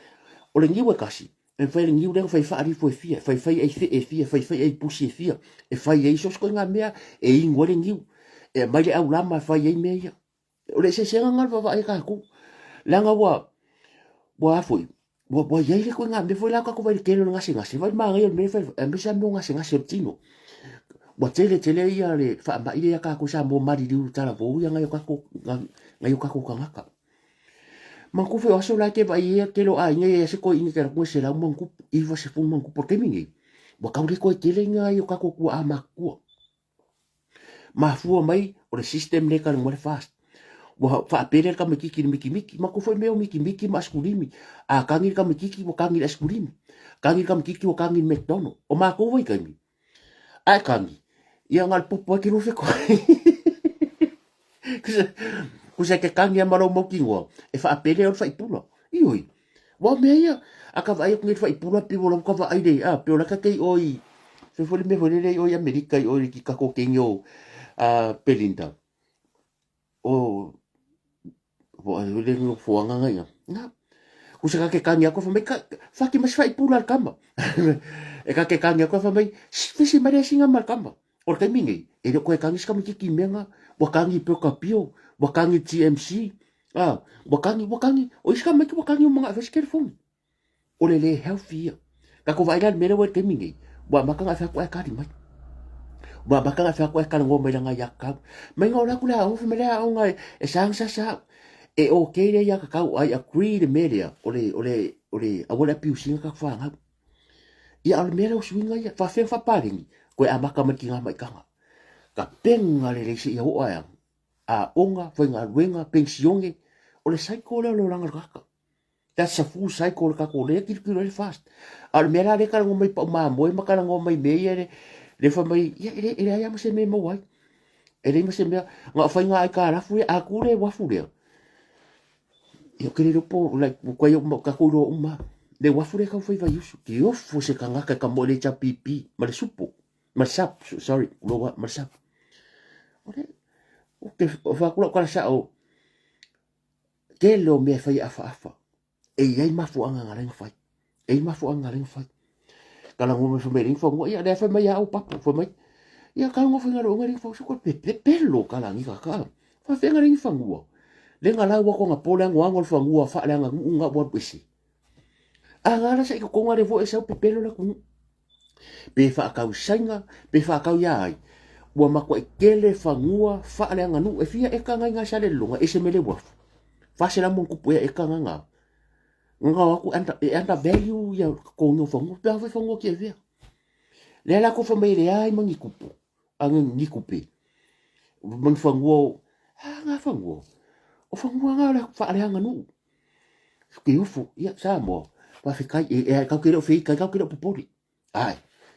B: O le niu e kasi, e mafai e le niu lea ona fai faalifu e fia, e faifai ai fee e fia, e faifai ai pusi e fia, e fai ai so o se ituaiga mea e inu ai le niu. E aumai le aulama e fai ai mea ia. O le eseesega lena o le vaavaai a tatou. Leaga ua, ua a foi, ua, ua i ai le ituaiga mea foi la tatou vaai i le tele o le gasegase, vaai le manaia o le mea lea e fai, aemaise lava mea o gasegase o le tino. Ua tele tele ia le faamai lea ia tatou i Samoa maliliu i talavou ia nai o tatou, nai o tatou tagata. Manatua foi o aso la e te vaai ai le tele o aiga e i ai se toeaina e te alu atu e selau ma ona tupu, 90 ma ona tupu. O le taimi lenei, ua tau le toe tele nai o tatou tuaa matutua. Mafua mai o le system lea e talanoa ai le FAST. Ua faapele le tamaititi i le mikimiki. Manatua foi mea o mikimiki ma asikulimi. A tagi le tamaititi ua tagi i le asikulimi. Tagi le tamaititi ua tagi i le McDonald. O matou vaitaimi, a e tagi, ia na o le popo lava e te lua fetoai. Kusa e te tagi lava ma lou mautinoa, e faapele oe le faipula. Ioe. Ua o mea ia, a ka vaai atu nei i le faipula pei ua lau ka vaai le, a, pei o la ka kei oi, fai foi le mea foi lele i oi Amerika i oi ki kako kenge o a, Belinda. O, po ai le nofoaga nga ia. Na, kusa ka ke kangi aku fa mai ka, faki mas faipula le kama. E ka ke kangi aku fa mai, fisi mai le singa ma le kama. O le taimi nei, e le o koe kagi se tamaititi i mea na, ua kagi pea o ka pio, ua kagi TMC, a, ua kagi, ua kagi, o isi tamaiti ua kagi uma na e fai se telefoni. O le le healthy ia. Tatou vaai la i le mea lea ua i le taimi nei, ua amata ona e fai atu ae kali mai. Ua amata ona e fai atu ae talanoa mai lana aiatatau. Mai na o le atu le aoga, fai mai le aoga e sa na sasa au. E okay le aiatatau, I agree i le mea lea, o le, o le, o le, aua le abuse ina tatou fanau. Ia, a o le mea lea o suiga ia, faafefea faapaleni, toe amata mai le tiga maitaga. Tapena lelei seia oo ae aoga, faigaluega, penisione, o le cycle lea o le olaga o le tagata. That's a full cycle o le tatou lea tilotilo ai le fast. A o le mea la lea talanoa mai pau mamoe ma talanoa mai mea ia le le fai mai, ia e, e leai lava ma se mea e maua ai. E leai ma se mea, na o faiga aitalafu ia, a tu le uafu lea, Ia, ou te le iloa po, like, ua tuai ou tatou iloa uma lava. Le uafu lea e tau fai Vaiusu. Ke ofo se tagata e ka moe le HRPP ma le supo, ma le sap, sorry, loa, ma le sap. O le, o ke fai atu lau tala sao, tele o mea e fai e afaafa. E i ai mafuaaga na ala ai ona fai. E i ai mafuaaga na ala ai ona fai. Talanoa mai fai mai e leai ni fanua. Ia, lea fai mai a au papu, fai mai, ia kau ngā whainga roa ngai whau soko pe pe pelo ka langi ka ka. Fa whenga lengi fanua. Le ngā lau wako ngā pole ango ango le fanua fa le anga ngu ngā waru ese. A ngā la sa i kokonga le vo e sau pe pelo la kunu. Pe whaakau sainga, pe whaakau ia ai. Ua makuai kele fanua fa le anga nu e fia e ka ngai ngai sa le longa ese mele wafu. Fa se la mo kupu e ka ngā ngā. Ngā aku e under value ia ko ngā fanua. Pe awai fanua ki e vea. Lea la ko fa mai le ai mangi kupu. A ngi kupe. Mangi fanua o, a ngā fanua. O fanua ngā le whaaleanga nuu. Ke ofo, ia, Samoa. Whawhekai, e, e, kau ke leo whii, kai kau ke leo popori. Ai,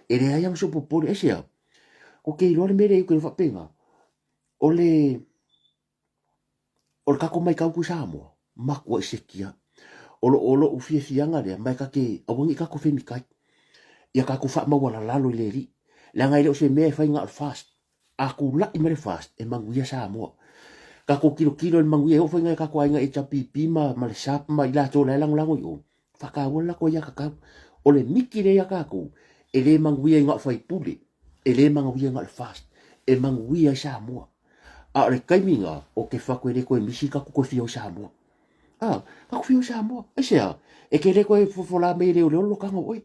B: e le ai ama so popori, e sea. Ko ke iloa le mere i ke whapenga. O le, O le kako mai kau Samoa, makua i sekia. O lo o loʻu fiafiaga lea, mai ka ke aua nei kako femikai. Ia kako faamaualalalo i le alii. Leaga e le o se mea e fai na o le fast. A kulaʻi mai le fast, e manuia Samoa. Kako kilokilo i le manuia e oo foi nai kako aiga HRPP ma, ma le SAP ma i latou la e lagolago i o. Whakaua le lako ia kakau. O le miki lea ia kakou, e le manuia i na o faipule, e le manuia i na o le fast, e manuia i Samoa. A o le taimi na, o ke whako e le koe misi ka koe fia o Samoa. A, ka koe fia o Samoa. Ai se a, e ke le koe fofola me le o le olo kanga oi.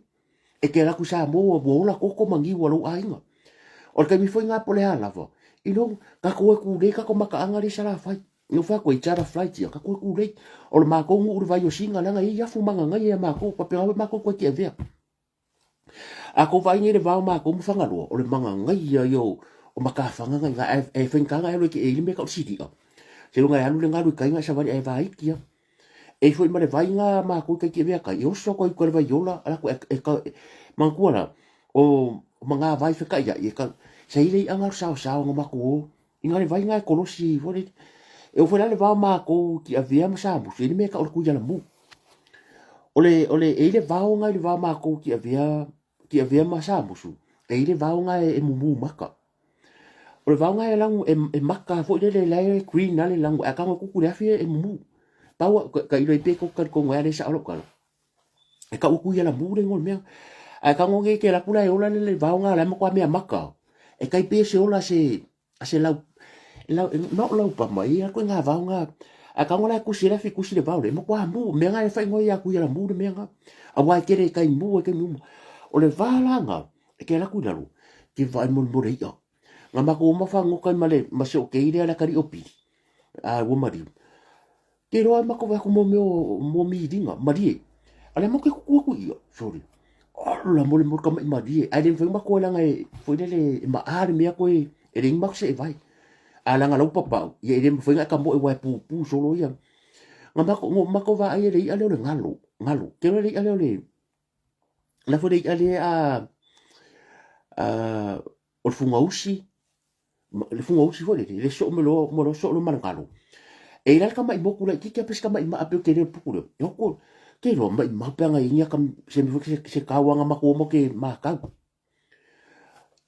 B: E ke laku Samoa ua ola koko ma niu a lou aiga. O le taimi foi ngā po le a lava. You know, ka koe kūlei ka ko makaanga le salafai. No wha koe charter flight ia, ka koe kūlei. O le mākou ngu uru vai o singa langa i afu manga ngai e mākou, pape ngawe mākou koe ki avea. A ko vai nei le vao mākou ma Whangaloa, o le manga ngai ia i o, o makawhanga ngai nga e, e whaingkanga e ki e ili me ka o siria. Se lunga e alu le ngalu i kai ngai sawari e vaiki ia. E foi ma le vai ngā mākou kai ki avea kai, e oso koe i le vai ola, ala koe e, e, ka, e, mangkua la, o, o manga vai wheka ia, e ka, sa ile i anga sao sao nga mako o, I ngā le vai ngā e kolosi i fole. E o fela le vao mākou ki avea ma Samusu, e le mea ka o le kui ala mu. O le, o le, e i le vao ngā i le vao mākou ki avea, ki avea ma Samusu, e i le vao ngā e, e mumu maka. O le vao ngā e langu, e, e maka foi le le le green ale langu, a kanga kuku le afi e, e mumu. Pau, ka, ka ilo i pe ko ka kongo e ale sa olo kala. E ka uku ia la mu le ngol mea. A ka ngonge ke la kula e ola le le vao ngā la ma kwa mea maka. E kai pe se ola se, a se lau, lau, no lau pa mai, a koe ngā vao ngā, a ka ngola e kusi la fi kusi le vao le, ma kwa mu, mea ngā e whai ngoi a kui ala mu le mea ngā. A wai kere kai mu e kai mu. O le vā la ngā, e ke la kui lalo, ki vai mo mo le ia. Ngā mako o mawha ngokai ma le, ma se o ke ire ala kari o piri. A ua mariu. Te roa e mako aku mo meo mo miringa, marie. Ale mo ke kuku aku ia, sorry. Ala mo le mo ka mai marie. Ai le mfai mako langa e foi le e ma a le mea koe e le mako se e vai. A langa lau papau, ia e le mfai nga ka mo e wai pu pu solo ia. Nga mako ngo mako va ai le ia le ngalo, ngalo. Ke le ia le le la foi le ia le a a o le fugausi le fugausi foi lele, le soo me loa, mo loa soo lo ma le galo. E i la le kamaʻi moku laitiiti a pe se kamaʻi maa pe o tele o le puku lea. E hoko, Ke iloa maʻimau pe ana i ai ni aka se mea foi se kauaga ma ko mo ke makau.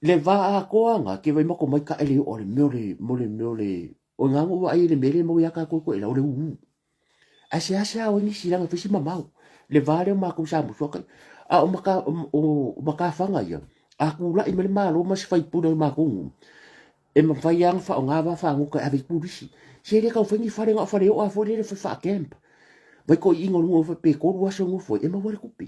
B: Le va atoa aga ke vai mako mai ka ele o le mea o le mo le mea o le o ngā ngo ai le mele mo ia ka ko ko ela o le uu. Ae seasea o nisi langa fisi mamao. Le va lea o makou sa musu aka a o maka o makafaga ia. A kulaʻi mai le Malo ma se faipule o le makou nuu. E mafai lava ona faaaoga va fagota e ave i pulisi. Se le tau fai ni fale na o fale oa foi lele fai faa-camp. Vai toeaiina o le nuu pe tolu aso e nofo ai e maua ai le tupe.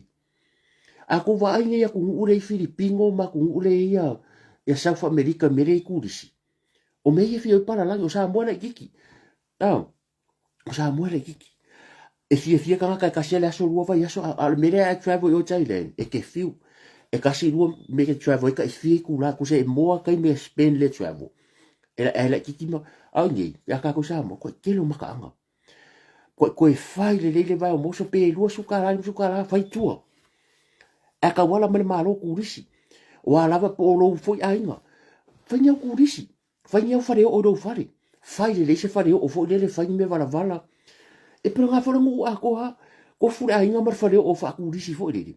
B: A tou vaai nei atunuu lea i Filipino ma atunuu lea i ia ia South America i mea lea i turisi, o mea ia e fia o ai palalagi, o Samoa e laitiiti. A, o Samoa e laitiiti. E fiafia tagata e tasi le aso lua vaiaso, a o le mea lea a e travel i o i Thailand, e te fiu. E tasi lua mea e te travel ai tai fia itula, tusa e moa taimi e spend le travel. E, e laitiiti ma, a o i nei, ia tātou Samoa, koe tele o makaaga. Koe, koe fai lelei le vae o moso, pe $20, $50, fai tua. Ae tauala mai le Malo turisi. O a lava po o lou foi aiga. Fai ni au turisi. Fai ni au fale oo i lou fale. Fai lelei se fale oo foi lele, fai ni mea valavala. E pei ona foi le nuu atoa lava. Kofu le aiga ma le fale oo faaturisi foi lele.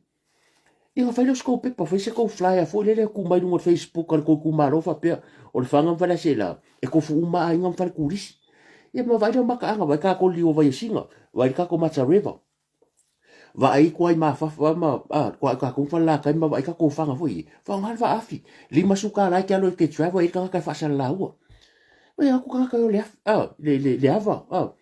B: Ia ona fai lea o se tou pepa, fai se tou flyer foi lele tuu mai luga o le Facebook a le tou itumalo faapea, o Lefaga ma Faleaseela, e kofu uma aiga ma fale turisi. Ia ma vaai lea o mataaga, vaai tatou i le liu o Vaiasiga, vaai le tatou Matsa River. Vaai koa i mafafa ma a koa i tatou Falelatai ma vaai tatou faga foi ia. Faaaoga le vaafi. $50 e te alu ai e te travel e i ai le tagata e faasalalaua. Oi atu tagata e o le afi, a, le, le, le ava, a.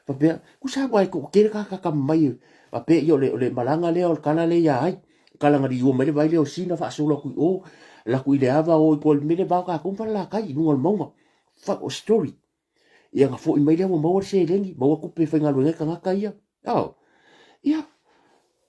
B: Faapea, tusa ua e toatele tagata atamamai faapea ia o le, o le malaga lea o le tala lea ia ai. Kala na liua mai le vai lea o Sina faasolo atu i o, alu atu i le ava o i tua i le mea lea va o tatou ma Falelatai i luga o le mauga. Fuck, o story. Ia na foi mai lea ua maua le seleni, maua tupe e faigaluega ai tagata ia. Oh. Ia,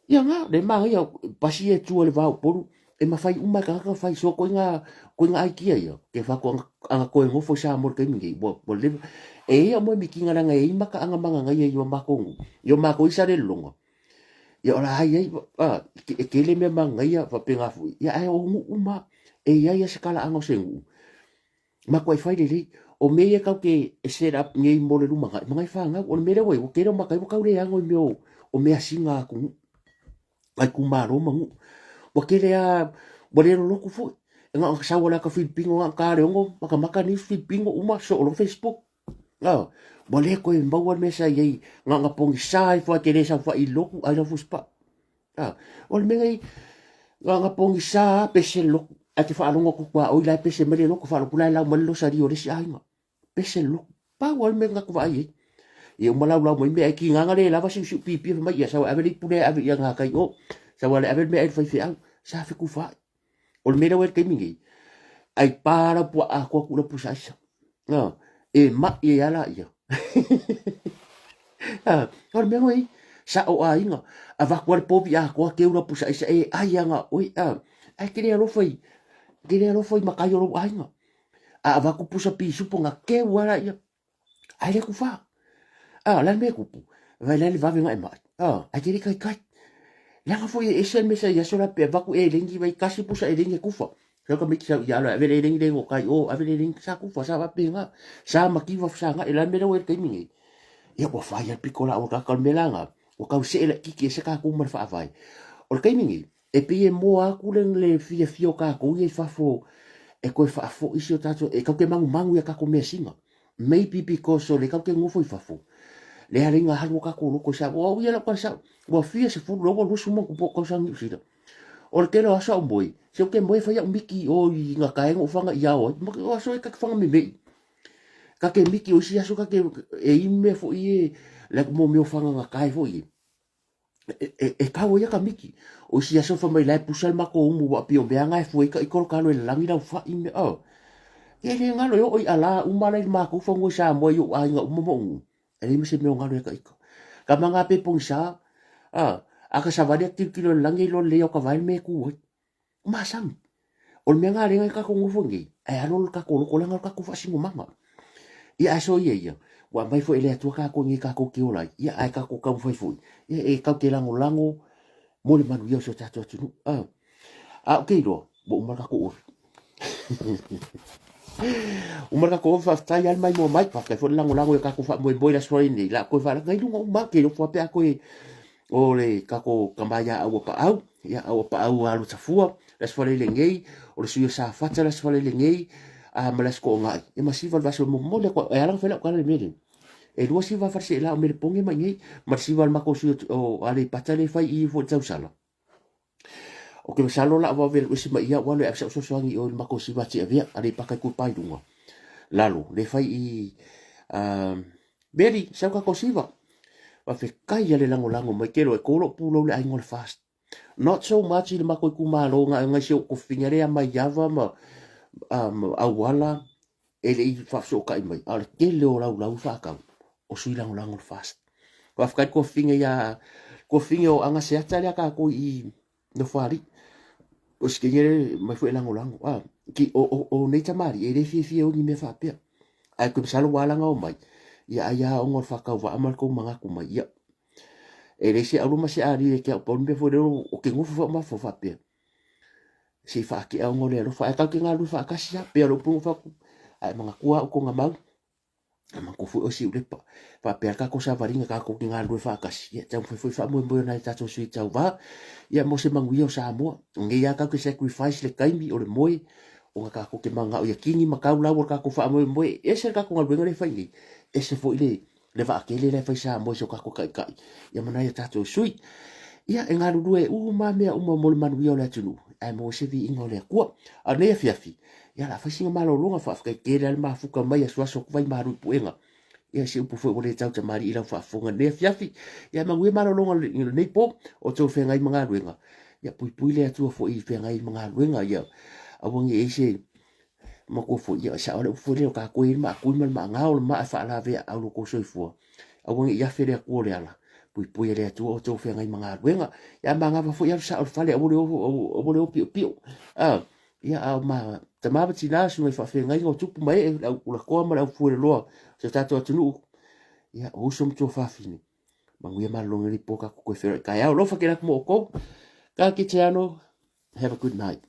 B: ia nga, le manaia, pasi e tua le va o Upolu, e mafai uma e tagata ona fai. So koiga, koiga aikia ia, ke whako anga, anga koe ngofo i Samoa le taimi nei, ua, ua leva. E ia moe mikinga leaga e i makaaga magangaia i o makou nuu, i o makou i Salelologa. Ia o la ai ai, a, e tele mea magangaia, faapena foi. Ia ae o nuu uma, e iai a se talaaga o se nuu. Matuai fai lelei. O mea ia tatou te set up nei mo le lumanai, ma nai fanau. O le mea lea ua i ai, ua tele o matai ua tau leaga i mea o measina a atunuu, a itumalo ma nuu. Ua tele lava, ua le lolotu foi. E na ona sau lava i le ata Filipino, na ona ta lava le 6, matamata news Filipino uma, soo loa Facebook. Ua le toe maua le mea sa i ai, na ona pogisa ifo lava e te le saofai i le lotu, ai lau fusipaa. O le mea nei, na ona pogisa lava pese le lotu, ae te faalogo atu tuaoi la e pese mai le lotu, faalogo la e lau mai le losari o le isi aiga. Pese le lotu. Pau lava le mea na te vaai ai. Ia uma laulau mai mea, ai tiga na le lava siusiu pipia fai mai, ia sau e ave le ipu lea e ave i agatai i o, sau e ave le meaai i le faifeau, sa fetufaai. O le mea lea ua i ai le taimi nei, ai pa lau puaa atoa tuu lau pusa aisa. E mai ai lava laia. O le mea lea, sao aiga, avatu lava le povi atoa teu lau pusa aisa e ai lava na oe. Ae te le alofa i, te le alofa i matai o lou aiga. A avatu pusa pisupo na teu lava laia. Ae le kufa. A, la le mea e tupu, vai la le vave na e mai. A, ae te le taitai. Leaga foi e ese le mea sa i aso la pe avatu eleni vai tasi pusa eleni e kufa. Sau tamaiti sau ia alo e ave le eleni le kai o, ave le eleni sa kufa sa faapena. Sa mativa sa ngai la le mea lea ua i ai le taimi nei. Ia ua fai lava le pito la ua kaka o le mea la na, ua tau see laitiiti ai se tatou ma le faavae. O le taimi nei, E pei e moa atu le le fiafia o tatou ia i fafo e toe faafoi si o tatou, e tatou te manumanu i a tatou measina. Maybe because o le tatou te nofo i fafo, le ala i na alu o tatou loto i Samoa. O au ia lau tala sao, ua fia sefulu lau ua luasu ma ona tupu ou tausaga i Niu Sila. O le tele o aso a ou moe, se ou te moe e fai au miti i o i gatae na ou fana i ao ai. O aso e ta te fana memei. Ta te miti o isi aso ta te, e i mea foi e, like mo mea o fana gatae foi e. E kau ai ka miki. O isi aso fai mai la e pusa le matou umu ua pei o mea nga e fua ai ka ika o le kalo e lalagi lau fai me oh. E le galo e oo i ala uma la i le matou fanua i Samoa i ou aiga uma ma ou nuu. E leai ma se mea o galo ia ka ika. Ka manga pe pogisa, ah, a ka savali a tilotilo i le lagi e iloa lelei au ka vae le mea e tu ai. Masani. O le mea lena lea e tatou nofo nei, ae alo lo tatou loko leaga o le tatou faasinomaga. Ia ae soia ia, ua aumai foi e le Atua tatou nei tatou te ola ai, ia ae tatou taumafai foi, ia e tatou te lagolago mo le manuia o si o tatou atunuu. A, a ou te iloa, ua uma le tatou ofi. Uma le tatou ofi, faafetai lava le maimoa mai, faafetai foi le lagolago i a tatou faamoemoe i le Aso Faraile nei, la toe faalaga i luga uma, ke iloa pe a toe. O le kako kamaia aua paau, ia aua paau alu tafua, le aso Faraile nei, o le sui o Safata le aso Faraile nei, a ma le aso Toonai. Ia ma siva le vaaso momoli atu, e ala ona fai lau tala i le mea lea. E 20 faleseela o Melepoge mai nei, ma le siva o le matou sui o Aleipata lea e fai i i foi i le tausala. Ou te masalo o le a vave alu ese mai ia au alu e ave sau fesoasoani i o i le matou siva Tiavea, Aleipata Itupa i Luga, lalo, lea e fai i Meli, sau tatou siva. Faafetai a le lagolago mai ke loa e kolo pulou le aiga o le FAST. Not so much i le matou itumalo na nai si ou tofiga lea mai Ava ma auala e le i faafesootai mai, a o le tele o laulau i faatau o sui lagolago o le FAST. Faafetai le tuafafine ia tuafafine o Agaseata lea tatou i Nofoalii. O si teine lea mai foi e lagolago. A, ki, o, o, o nei tamalii e le fiafia o ni mea faapea. Ae ke masalo ua ala ona omai, ia ai lava ona o le faatauvaa ma le tou manatu mai. Ia, e leai se auro ma se ali e te au pau le mea foi lea o te nofo foi au mafaufau faapea. Se i faatea ona o le alofa. Ae tatou te galulue faatasi lava. Pei o le upu na ou fai atu, a e manatua au kona mau, a manatua foi oe Siulepa. Faapea le tatou savaliga tatou te galulue faatasi, ia taumafai foi faamoemoe o nai tatou sui tauva, ia mo se manuia o Samoa. O nei lava tatou te sacrifice le taimi o le moe, ona tatou te mananao ia kini ma tau lau o le tatou faamoemoe. E ese le tatou galuega lea e fai nei, ese foi le le vaatele la e fai Samoa i so tatou taitai, ia ma nai a tatou sui. Ia, e galulue uma mea uma mo le manuia o le atunuu, ae maua se viiga o le Atua. A o lenei afiafi, ia o le a fai sina malologa, faafetai tele lava le mafuta mai asuasu atu vai malu i puega. Ia, se upu foi ua le tau tamalii i lau faafofoga i lenei afiafi. Ia, manuia malologa i lenei po, o outou feagai ma galuega. Ia, puipui le Atua foi i feagai ma galuega, ia aua ne i i ai se matua foi, ia e sao le upu foi lea o tatou e i ai le maatui ma le maagao, o le maa e faalavea aau lo outou soifua. Aua ne i afe le Atua o le ala, puipui e le Atua outou feagai ma galuega. Ia magava foi alu sao i le fale, aua le aua le o piopio. Ah, ia a o ma tama ma tina, susuga i faafeagaiga o tupu ma ee, le au ulakoa ma le au fueloloa o si o tatou atunuu, ia o uso ma tuafafine, manuia malologa i lenei po, tatou toe feiloai taeao. Alofa tele atu mo outou. Ka kite ano. Have a good night.